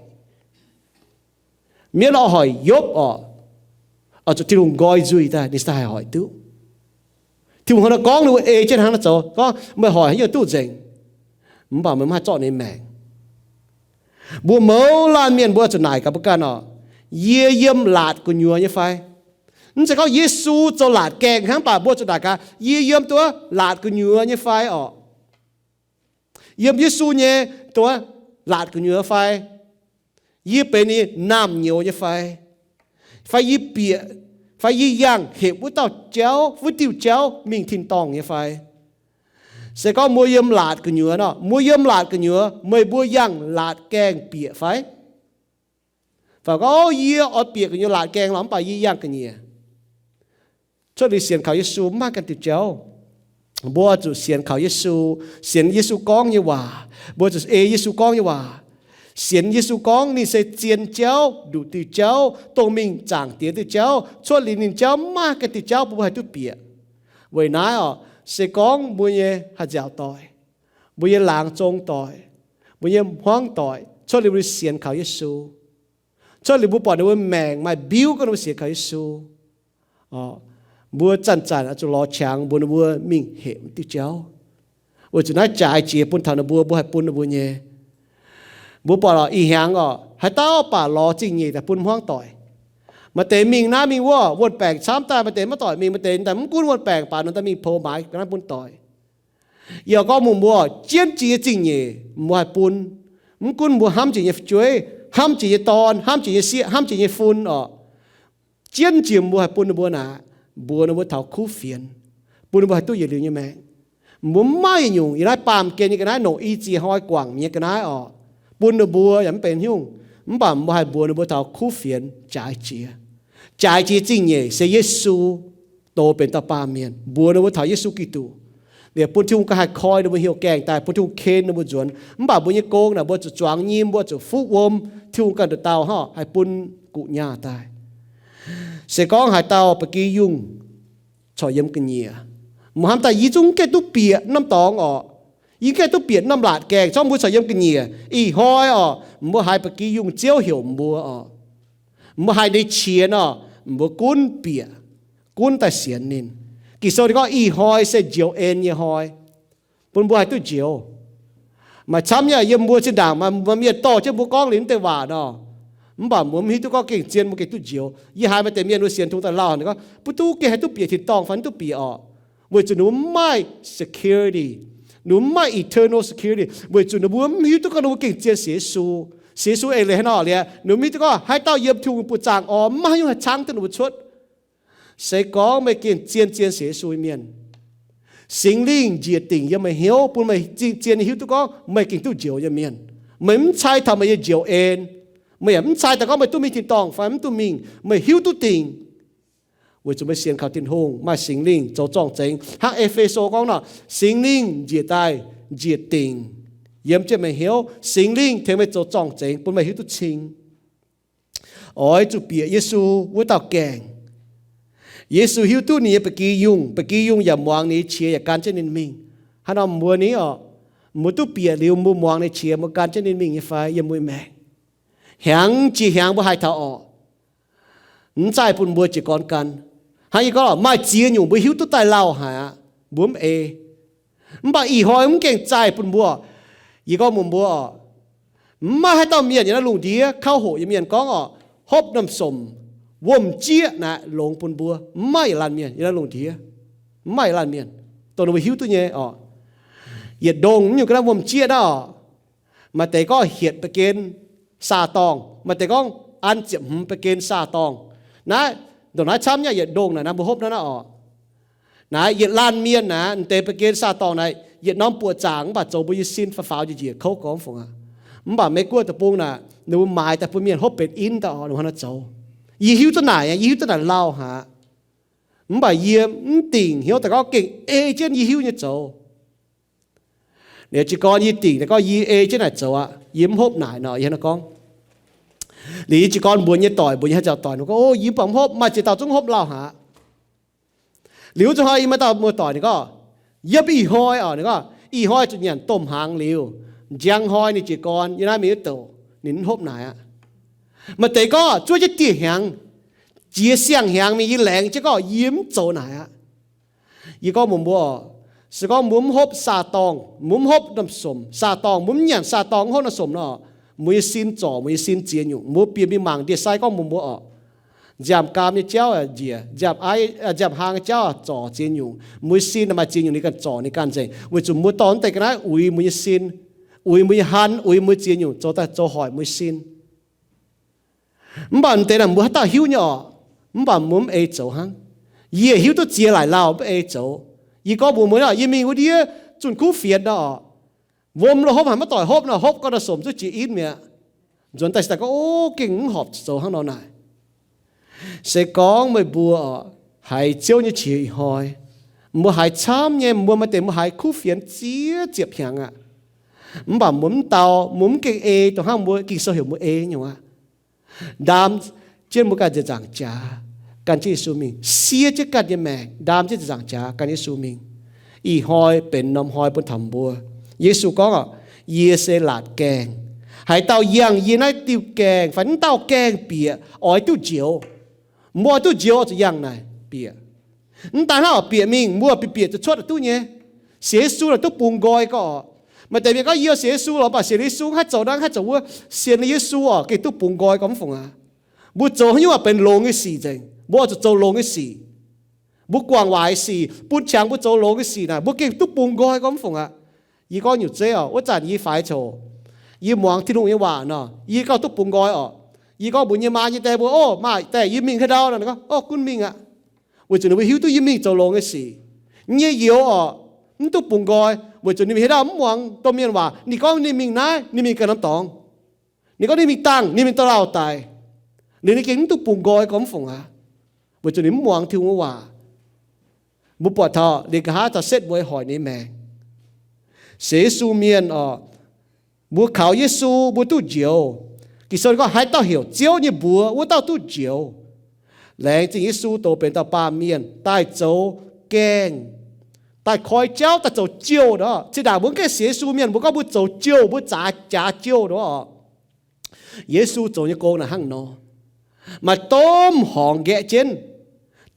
mienv oix hoic Yopv oc, oix zuqc Tin-Hungh nqoi nzuih daaih ninh se haih hoic duqv. Tin-Hungh hnangv naaiv gorngv, ninh mbuo ei jienv hnangv naaiv zoux, gorngv meih hoic haaix nyungc duqv nzengc, mv baac meih mv haih zorqv ninh maengc. Mbuo mouz laanh mienh mbuo zuqc naaic gaax mbuo ganh oc, yie yiem laatc gu'nyuoz nyei fai? Mv zeiz gorngv Yesu zoux laatc gaengh hnangv, mv baac mbuo zuqc naaic gaax, yie yiem duqv laatc gu'nyuoz nyei fai orqc? Yiem Yesu nyei duqv laatc gu'nyuoz fai? Yie benx ninh naamh nyouz nyei fai? Fai yie bieqc, fai yie yangh hepc wuov dauh jauv, wuov diuh jauv mingh tin-dorngh nyei fai? Se gorngv mbuo yiem laatc gu'nyuoz nor, mbuo yiem laatc gu'nyuoz, meih mbuo yangh laatc gaengh bieqc fai? Fai gorngv, yie oix bieqc gu'nyuoz laatc gaengh lorqc, mv baac yie yangh ga'nyiec. Cuotv liuz sienx kaux Yesu mv maaih ganh diuh jauv. Mbuo zuqc sienx kaux Yesu, sienx Yesu gorngv nyei waac. Mbuo zuqc ei Yesu gorngv nyei waac. Sienx Yesu gorngv ninh se zien jauv, nduqc diuh jauv, dongh mingh zaangc Diex diuh jauv. Cuotv liuz ninh jauv mv maaih ganh diuh jauv bun mbuo haih duqv bieqc. Weic naaiv oc, se gorngv mbuo nyei haih nziaauc doic, mbuo nyei laangz zong doic, mbuo nyei hmuangv doic, cuotv liuz mbuo sienx kaux Yesu, cuotv liuz mbuo buatc ninh mbuo maengc maaih mbiuv gorngv ninh mbuo sienx kaux Yesu, mbuo zanc-zanc oix zuqc lorz qangx mbuox ninh mbuo mingh hepc diuh jauv. Weic zuqc naaiv jaaix jiex bun taux ninh mbuo, mbuo haih bun ninh mbuo nyei. Mbuo buatc oc, ih hnyangx oc, haaix dauh baac lorz zingh nyeic daaih bun hmuangv doic. Maaih deix mingh naaiv mingh wuov, wuonh baengc camv daaih, maaih deix maiv doic mingh, maaih deix daaih mv gunv wuonh baengc baac nor daaih mingh poux maaiz ga'naaiv bun doic. Yie gorngv mbuox mbuo, jienv jiex nyei zingh nyeic mbuo haih bun. Mv gunv mbuo hnamv jiex nyei fu'jueiv, hnamv jiex nyei dorn, hnamv jiex nyei sieqv, hnamv jiex nyei fun oc, jienv jiex mbuo haih bun ninh mbuo naaic, mbuox ninh mbuo taux kuv fienx, bun ninh mbuo haih duqv yietc liuz nyei maengc. Mbuo mv maaih nyungc yiem naaiv baamh gen nyei ga'naaiv, nongc i ziex hnoi guangc nyei ga'naaiv oc, bun ninh mbuo yaac mv benx nyungc. Mv baac mbuo haih mbuox ninh mbuo taux kuv fienx jaaix jiex. Jaaix jiex zingh nyeic se Yesu doz benx dauh baamh mienh, mbuox ninh mbuo taux Yesu Giduc, liuz bun Tin-Hungh ganh haih koi ninh mbuo hnyouv gaengh daaih, bun Tin-Hungh ken ninh mbuo nzuonx. Mv baac mbuo nyei gong naaic mbuo zuqc zuangx nyim, mbuo zuqc fuqv wuom, Tin-Hungh ganh nduqc dauh hnangv haih bun guqc nyaah daaih. Se gorngv haaix dauh ba'gi yungh corc yiem ga'nyiec, mbuo hnamv daaih yie zungv gaengh duqv bieqc norm dorngx oc, yie gaengh duqv bieqc norm laatc gaengh, zorqv mbuo corc yiem ga'nyiec. Ih hnoi oc, mbuo haiz ba'gi yungh Ziouv heuc mbuo oc, mbuo haiz ninh qiex nor, mbuo gunv bieqc, gunv daaih sienx ninh. Ging-Sou ninh gorngv ih hnoi se njoux en nyei hnoi, bun mbuo haih duqv njoux. Maaih camv nyei yiem mbuo zinh ndaangc maaih mienh dorh jienv mbuo gorngv liuz naaiv deix waac nor, mv baac mbuo mv hiuv duqv gorngv gengh zien mbuo gengh duqv njoux. Yie haiz maaih deix mienh mbuo sienx Tin-Hungh daaih lauh ninh gorngv, mv duqv gengh haih duqv bieqc tin-dorngh fai mv duqv bieqc oc, weic zuqc ninh mbuo mv maaih security, ninh mbuo mv maaih eternal security, weic zuqc ninh mbuo mv hiuv duqv gorngv ninh mbuo gengh zien sienx Yesu. Sienx Yesu eix leiz haaix nor liuz, ninh mbuo mv hiuv duqv gorngv haaix dauh yiem Tin-Hungh buoz-zaangc oc, mv maaih haaix nyungc haih caangv duqv ninh mbuo cuotv. Se gorngv meih gengh zien zien sienx Yesu nyei mienh, Singx Lingh njiec dingc yiem meih hnyouv, bun meih zien zien nyei hiuv duqv gorngv meih gengh duqv njoux nyei mienh. Meih mv cai taux meih nyei njoux en. Meih yaac mv cai daaih gorngv meih duqv mingh tin-dorngh fai mv duqv mingh. Meih hiuv duqv dingc, weic zuqc meih sienx kaux Tin-Hungh, maaih Singx Lingh zoux zorng-zengx. Hnangv E^fe^so gorngv nor, Singx Lingh njiec daaih, njiec dingc yiem jienv meih hnyouv. Singx Lingh tengx meih zoux zorng-zengx, bun meih hiuv duqv cing. Oix zuqc bieqc Yesu wuov dauh gaengh. Yesu hiuv duqv ninh nyei ba'gi yungh, ba'gi yungh yaac muangx ninh nyei qiex yaac gan jienv ninh mingh. Haaix norm mbuo ni oc, mbuo duqv bieqc liuz mbuo muangx ninh qiex, mbuo gan jienv ninh mingh nyei fai yiem mbuo maengc? Hnyangx jiex hnyangx mbuo haih taux orqc, mv zaih bun mbuo jiez gorn gan. Hnangv yie gorngv, maaih ziex nyungc mbuo hiuv duqv daaih lauh haic aqv, mbuo mv ei. Mv baac ih hnoi mv gengh zaih bun mbuo. Yie gorngv mbuox mbuo oc, mv maaih haaix dauh mienh yiem naaiv lungh ndiev, kauv hoqc nyei mienh gorngv oc, hopv norm somc, wuom-jieqv naaic longx bun mbuo. Mv maaih yietc laanh mienh yiem naaiv lungh ndiev, mv maaih yietc laanh mienh, dongh ninh mbuo hiuv duqv nyei oc. Yietc ndongh mv nyungc ga'naaiv wuom-jieqv naaiv oc, maaih deix gorngv hietc baeqv gen saah-dorngh, maaih deix gorngv an ziepc hmz baeqv gen saah-dorngh. Naaiv, ndongc naaiv camv nyei, yietc ndongh naaic naaiv mbuo hopv naaiv naaiv oc. Naaiv yietc laanh mienh naaic, deix baeqv gen saah-dorngh naaic yietc norm buoqc zaangc, mv baac zoux mbuo nyei sin faaux faaux njiec njiec kouv gormx fungc aqv. Mv baac Meiv-Guoqv deic-bung naaic, ninh mbuo maaiz daaih bun mienh hopv benx in daaih oc, ninh mbuo hnangv naaiv zoux. Yie hiuv duqv naaic, yie hiuv duqv naaic lauh haic. Mv baac yie mv dingc hnyouv daaih gorngv gengh ei jienv yie hiuv nyei zoux. Ninh jiez gorn yie dingc daaih gorngv yie ei jienv naaic zoux aqv, yie mv hopv naaic nor, yie hnangv naaiv gorngv. Liuz yie jiez gorn mbuox nyei doic, mbuox nyei haaix nziaauc doic, ninh gorngv, O, yie mv baac mv hopv, maaih ziex dauh zungv hopv lauh haic. Liuz zuqc hnoi yie maaih dauh muoz-doic, ninh gorngv, yiem ih hnoi oc, ninh gorngv ih hnoi zuqc nyanc domh hnaangx liuz, njang hnoi ninh jiez gorn yiem naaiv mingh wuov douc, ninh mv hopv naaic aqv. Maaih deix gorngv zuov jienv dieh hnyangx, jiex siang-hnyangx mingh yie laengz jienv gorngv yie mv zoux naaic aqv. Yie gorngv mbuox mbuo oc, se gorngv mbuo mv hopv saah-dorngh, mbuo mv hopv norm somc saah-dorngh, mbuo mv nyanc saah-dorngh, mv hopv norm somc nor, mbuo nyei sin zorc, mbuo nyei sin ziex nyungc. Mbuo bieqc mingh mangc ndie-sai gorngv mbuox mbuo oc, nziaamv-gaam nyei jauv njiec, nziaamv-haang nyei jauv zorc ziex nyungc. Mbuo nyei sin maaih ziex nyungc ninh ganh zorc ninh ganh nzengc, weic zuqc mbuo dorh naaiv deix ga'naaiv uix mbuo nyei sin, uix mbuo nyei han, uix mbuo ziex nyungc zoux daaih zoux hoic mbuo nyei sin. Mv baac deix naaic mbuo haaix dauh hiuv nyei oc, mv baac mbuo mv ei zoux hnangv. Yie hiuv duqv ziex laaic lauh mv ei zoux. Yie gorngv mbuox mbuo, yie mingh wuov ndiev zunh kuv fienx nor oc, wuom lorh hopv haic, maiv doic hopv nor, hopv gau nor somc zuqv jiex in mi'aqv. Nzuonx daaih se daaih gorngv, O, gengh mv horpc zoux hnangv nor naaic. Se gorngv meih mbuo oc, haiz Ziouv nyei qiex ih hnoi, mbuo haiz camv nyei, mbuo maaih deix mbuo haiz kuv fienx ziex ziepc hnyangx aqv. Mv baac mbuo mv dau, mbuo mv gengh ei dongh hnangv mbuo Ging-Sou heuc mbuo ei nyungc aqv. Ndaam jienv mbuo ganh nziaauc nzaangc jaax gan jienv Yesu mingh, sie jienv ganh nyei maengc, ndaam jienv nziaauc nzaangc jaax gan Yesu mingh. Ih hnoi benx norm hnoi bun taux mbuo. Yesu gorngv oc, Yie se laatc gaengh. Haaix dauh yangh yie naaiv diuh gaengh fai mv dauh gaengh bieqc oix duqv njoux. Mbuo oix duqv njoux oix zuqc yangh naaic bieqc. Mv daaih hnangv oix bieqc mingh, mbuo bieqc bieqc zuqc cuotv duqv nyei. Sienx Yesu naaic duqv bungx nqoi gorx. Maaih deix mienh gorngv, Yie sienx Yesu lorqc, mv baac sienx Yesu haih zoux naaiv haih zoux wuov. Sienx Yesu oc, gengh duqv bungx nqoi gorx mv fungc aqv. Mbuo zoux haaix nyungc benx longx nyei sic nzengc, mbuo oix zuqc zoux longx nyei sic. Mbuo guangc waaic sic, bun qangx mbuo zoux longx nyei sic naaic, mbuo gengh duqv bungx nqoi gormx fungc aqv. Yie gorngv nyungc zeiv oc, wuov zanc yie faix coc, yie muangx Tin-Hungh nyei waac nor, yie gauh duqv bungx nqoi oc. Yie gorngv mbuox yie nyei maa nyei die mbuo, Ov, maa die, yie mingh haaix ndau? Ninh gorngv, Ov, gunv mingh aqv. Weic zuqc ninh mbuo hiuv duqv yie mingh zoux longx nyei sic. Yie nyei youz oc, mv duqv bungx nqoi, weic zuqc ninh mingh haaix ndau mv muangx domh mienh waac. Ninh gorngv ninh mingh naaiv, ninh mingh ganh norm dorngx. Ninh gorngv ninh mingh dangh, ninh mingh da'lauh daic. Ninh, ninh gengh mv duqv bungx nqoi gormx fungc aqv, weic zuqc ninh mv muangx Tin-Hungh nyei waac. Mbuo buatc taux ninh nqa'haav taux setv mbuo hoic ninh maengc. Sienx Yesu mienh oc, mbuo kaux Yesu mbuo duqv njoux. Ging-Sou gorngv, Haaix dauh heuc Ziouv nyei mbuox, wuov dauh duqv njoux. Laengz zingh Yesu doz benx dauh baamh mienh daaih zoux gaengh, daaih koi jauv, daaih zoux jouh nor. Zinh ndaangc mbuo mv gaengh sienx Yesu mienh, mbuo gorngv mbuo zoux jouh, mbuo zaaix jaax jouh nor oc. Yesu zoux nyei gong naaic hnangv nor. Maaih domh horngz nqaeqv jienv,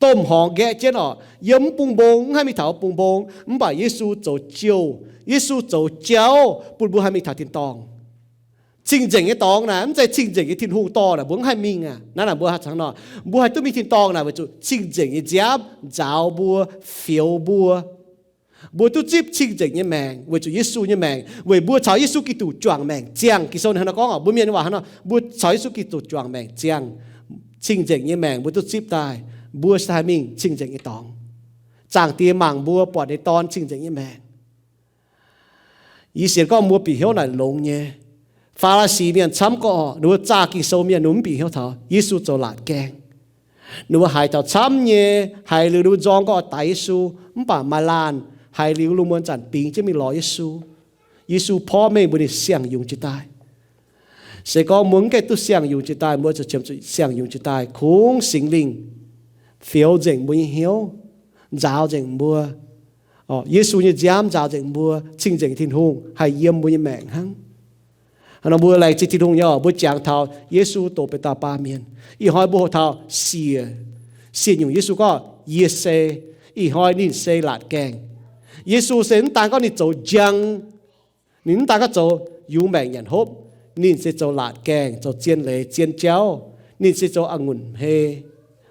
domh horngz nqaeqv jienv oc, yiem mv bung mbong, mv haih mingh taux bung mbong, mv baac Yesu zoux jouh, Yesu zoux jauv bun mbuo haih mingh taux tin-dorngh. Cing-nzengc nyei dorngx naaic, mv zeiz cing-nzengc nyei Tin-Hungh dorh naaic mbuo mv haih mingh aqv. Naaiv naaic mbuo hnangv nor, mbuo haih duqv mingh tin-dorngh naaic weic zuqc cing-nzengc nyei nziaamv nzaaux mbuo, fioux mbuo. Mbuo duqv zipv cing-nzengc nyei maengc weic zuqc Yesu nyei maengc, weic mbuo caux Yesu Giduc juangc maengc ziangh. Ging-Sou hnangv nor gorngv oc, mbuo mienh nyei waac hnangv nor, mbuo caux Yesu Giduc juangc maengc ziangh. Cing-nzengc nyei maengc mbuo duqv zipv daaih, mbuo se haih mingh cing-nzengc nyei dorngx. Zaangc Diex mangc mbuo buatc ninh dorn cing-nzengc nyei maengc. Yie sienx gorngv mbuo bieqc hnyouv naaic longx nyei. Faa^laa^si mienh camv gorqv, ninh mbuo zaah Ging-Sou mienh, ninh mbuo mv bieqc hnyouv taux Yesu zoux laatc gaengh. Ninh mbuo haiz taux camv nyei, haiz liuz ninh mbuo nzorng gorngv oix daix Yesu, mv baac maaih laanh haiz liuz lungh muonz zanc bingx jienv mingh lorz Yesu. Yesu porv mengh mbuox ninh siang-yungz jiex daaih. Se gorngv mbuo mv gaengh duqv siang-yungz jiex daaih, mbuo zuqc qiemx zuqc siang-yungz jiex daaih, kungx Singx Lingh fioux nzengc mbuo nyei hnyouv, nzaaux nzengc mbuo. Yesu nyei nziaamv nzaaux nzengc mbuo, cing-nzengc Tin-Hungh haih yiem mbuo nyei maengc hnangv. Hnangv nor mbuo laengz zingh Tin-Hungh nyei oc, mbuo jangx taux Yesu doqc benx dauh baamh mienh. Ih hnoi mbuo hoqc taux siec, siec nyungc Yesu gorngv, Yie se. Ih hnoi ninh se laatc gaengh. Yesu se mv daan gorngv ninh zoux njang, ninh mv daan gorngv zoux yungz maengc nyanc hopv, ninh se zoux laatc gaengh, zoux zien leiz zien jauv. Ninh se zoux a'ngunc hmei,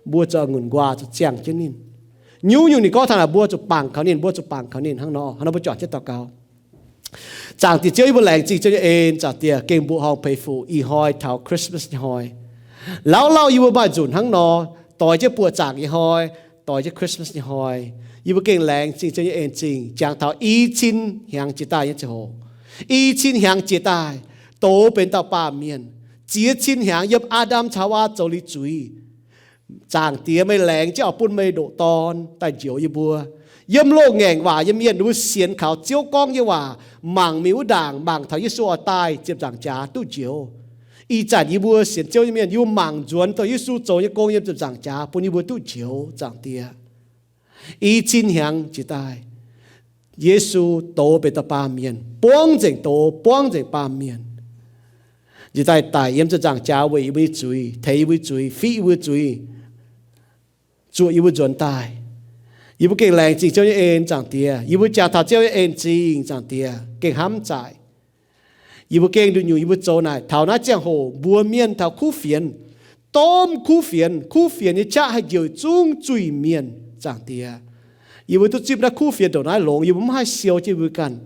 mbuo zoux a'ngunc nquaah zuqc ziangh jienv ninh. Nyungc-nyungc ninh gorngv taux naaic mbuo zuqc bangc kaux ninh, mbuo zuqc bangc kaux ninh hnangv nor. Hnangv nor mbuo juangc jienv daux gaux. Zaangc Diex Ziouv, yie mbuo laengz zingh Ziouv nyei en. Zaangc Diex, gengh mbuoqc horngh peix fuc ih hnoi taux Christmas nyei hnoi. Lauh lauh yie mbuo maaih nzunc hnangv nor, doix jienv buoqc zaangc nyei hnoi, doix jienv Christmas nyei hnoi, yie mbuo gengh laengz zingh Ziouv nyei en zingh. Jangx taux i cin hnyangx jiex daaih nyei ziangh hoc, i cin hnyangx jiex daaih, doz benx dauh baamh mienh, ziex cin hnyangx yiem Aa^ndam caux Hawaa zoux liuz zuiz. Zaangc Diex, meih laengz jienv oix bun meih ndoqc Dorn daaih njoux yie mbuo. Yiem loz-ngaengc waac nyei mienh, ninh mbuo sienx kaux Ziouv gorngv nyei waac, mangc mingh wuov ndaangc, mangc taux Yesu oix daaih ziepc nzaangc jaax duqv njoux. Ih zanc yie mbuo sienx Ziouv nyei mienh, yie mbuo mangc nzuonx dongh Yesu zoux nyei gong yiem ziepc nzaangc jaax bun yie mbuo duqv njoux, Zaangc Diex. I cin hnyangx jiex daaih, Yesu doz benx dauh baamh mienh, buangv nzengc doz, buangv nzengc baamh mienh, njiec daaih daic yiem ziepc nzaangc jaax weic yie mbuo nyei zuiz, teix yie mbuo nyei zuiz, fiqv yie mbuo nyei zuiz, zuoqc yie mbuo nzuonx daaih. Yie mbuo gengh laengz zingh Ziouv nyei en, Zaangc Diex. Yie mbuo jangx taux Ziouv nyei en zingh, Zaangc Diex, gengh hnamv zaaic. Yie mbuo gengh nduqc nyungc yie mbuo zoux naaic. Taux naaiv ziangh hoc mbuox mienh taux kuv fienx, domh kuv fienx, kuv fienx nyei qaqv haih njoux zungv zuiz-mienh, Zaangc Diex. Yie mbuo duqv zipv naaiv kuv fienx ndongc naaiv longx, yie mbuo mv haih siou jienv yie mbuo ganh.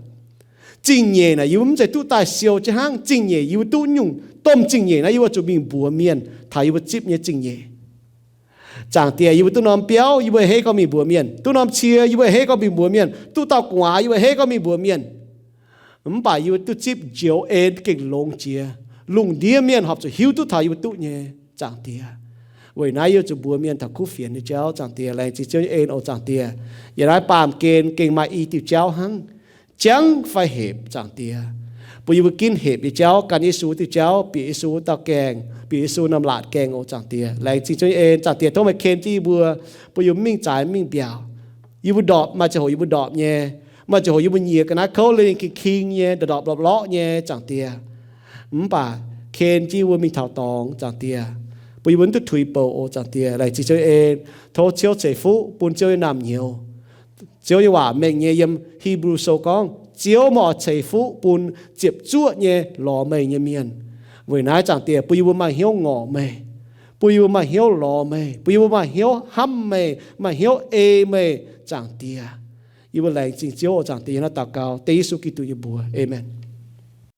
Zingh nyeic naaic yie mbuo mv zeiz duqv daaih siou jienv hnangv. Zingh nyeic yie mbuo duqv nyungc, domh zingh nyeic naaiv yie mbuo zuqc mingh mbuox mienh taux yie mbuo zipv nyei zingh nyeic. Zaangc Diex, yie mbuo duqv norm biauv yie mbuo hei gorngv mingh mbuox mienh, duqv norm cie yie mbuo hei gorngv mingh mbuox mienh, duqv dauh gu'nguaaz yie mbuo hei gorngv mingh mbuox mienh. Mv baac yie mbuo duqv zipv njoux en gengh longx jiex, lungh ndiev mienh horpc zuqc hiuv duqv taux yie mbuo duqv nyei, Zaangc Diex. Weic naaiv yie zuqc mbuox mienh taux kuv fienx nyei jauv, Zaangc Diex. Laengz zingh Ziouv nyei en oc, Zaangc Diex. Yiem naaiv baamh gen gengh maaih i diuh jauv hnangv, jangv fai hepc, Zaangc Diex, bun yie mbuo ginv hepc nyei jauv, gan Yesu diuh jauv, bieqc Yesu wuov dauh gaengh, bieqc Yesu norm laatc gaengh oc, Zaangc Diex. Laengz zingh Ziouv nyei en, Zaangc Diex, tov meih ken jienv yie mbuo, bun yie mbuo mingh zaaix mingh mbiaauc. Yie mbuo ndorpc maaih ziangh hoc yie mbuo ndorpc nyei, maaih ziangh hoc yie mbuo nyiex ga'naaiv kouv lingh king-king nyei, ndorpc ndorpc lorqc nyei, Zaangc Diex. Mv baac ken jienv yie mbuo mingh taux dorngx, Zaangc Diex, bun yie mbuo mv duqv tuix bouc oc, Zaangc Diex. Laengz zingh Ziouv nyei en. Tov Ziouv ceix fuqv bun Ziouv nyei naamh nyouz. Ziouv nyei waac mengh nyei, yiem Hipv^lu Sou gorngv, Ziouv, meih oix ceix fuqv bun ziepc zuoqv nyei lorz meih nyei mienh. Weic naaiv, Zaangc Diex, bun yie mbuo maaih hnyouv ngorc meih, bun yie mbuo maaih hnyouv lorz meih, bun yie mbuo maaih hnyouv hnamv meih, maaih hnyouv ei meih, Zaangc Diex. Yie mbuo laengz zingh Ziouv, Zaangc Diex, yiem naaiv daux gaux dengv Yesu Giduc nyei mbuox. Aamen.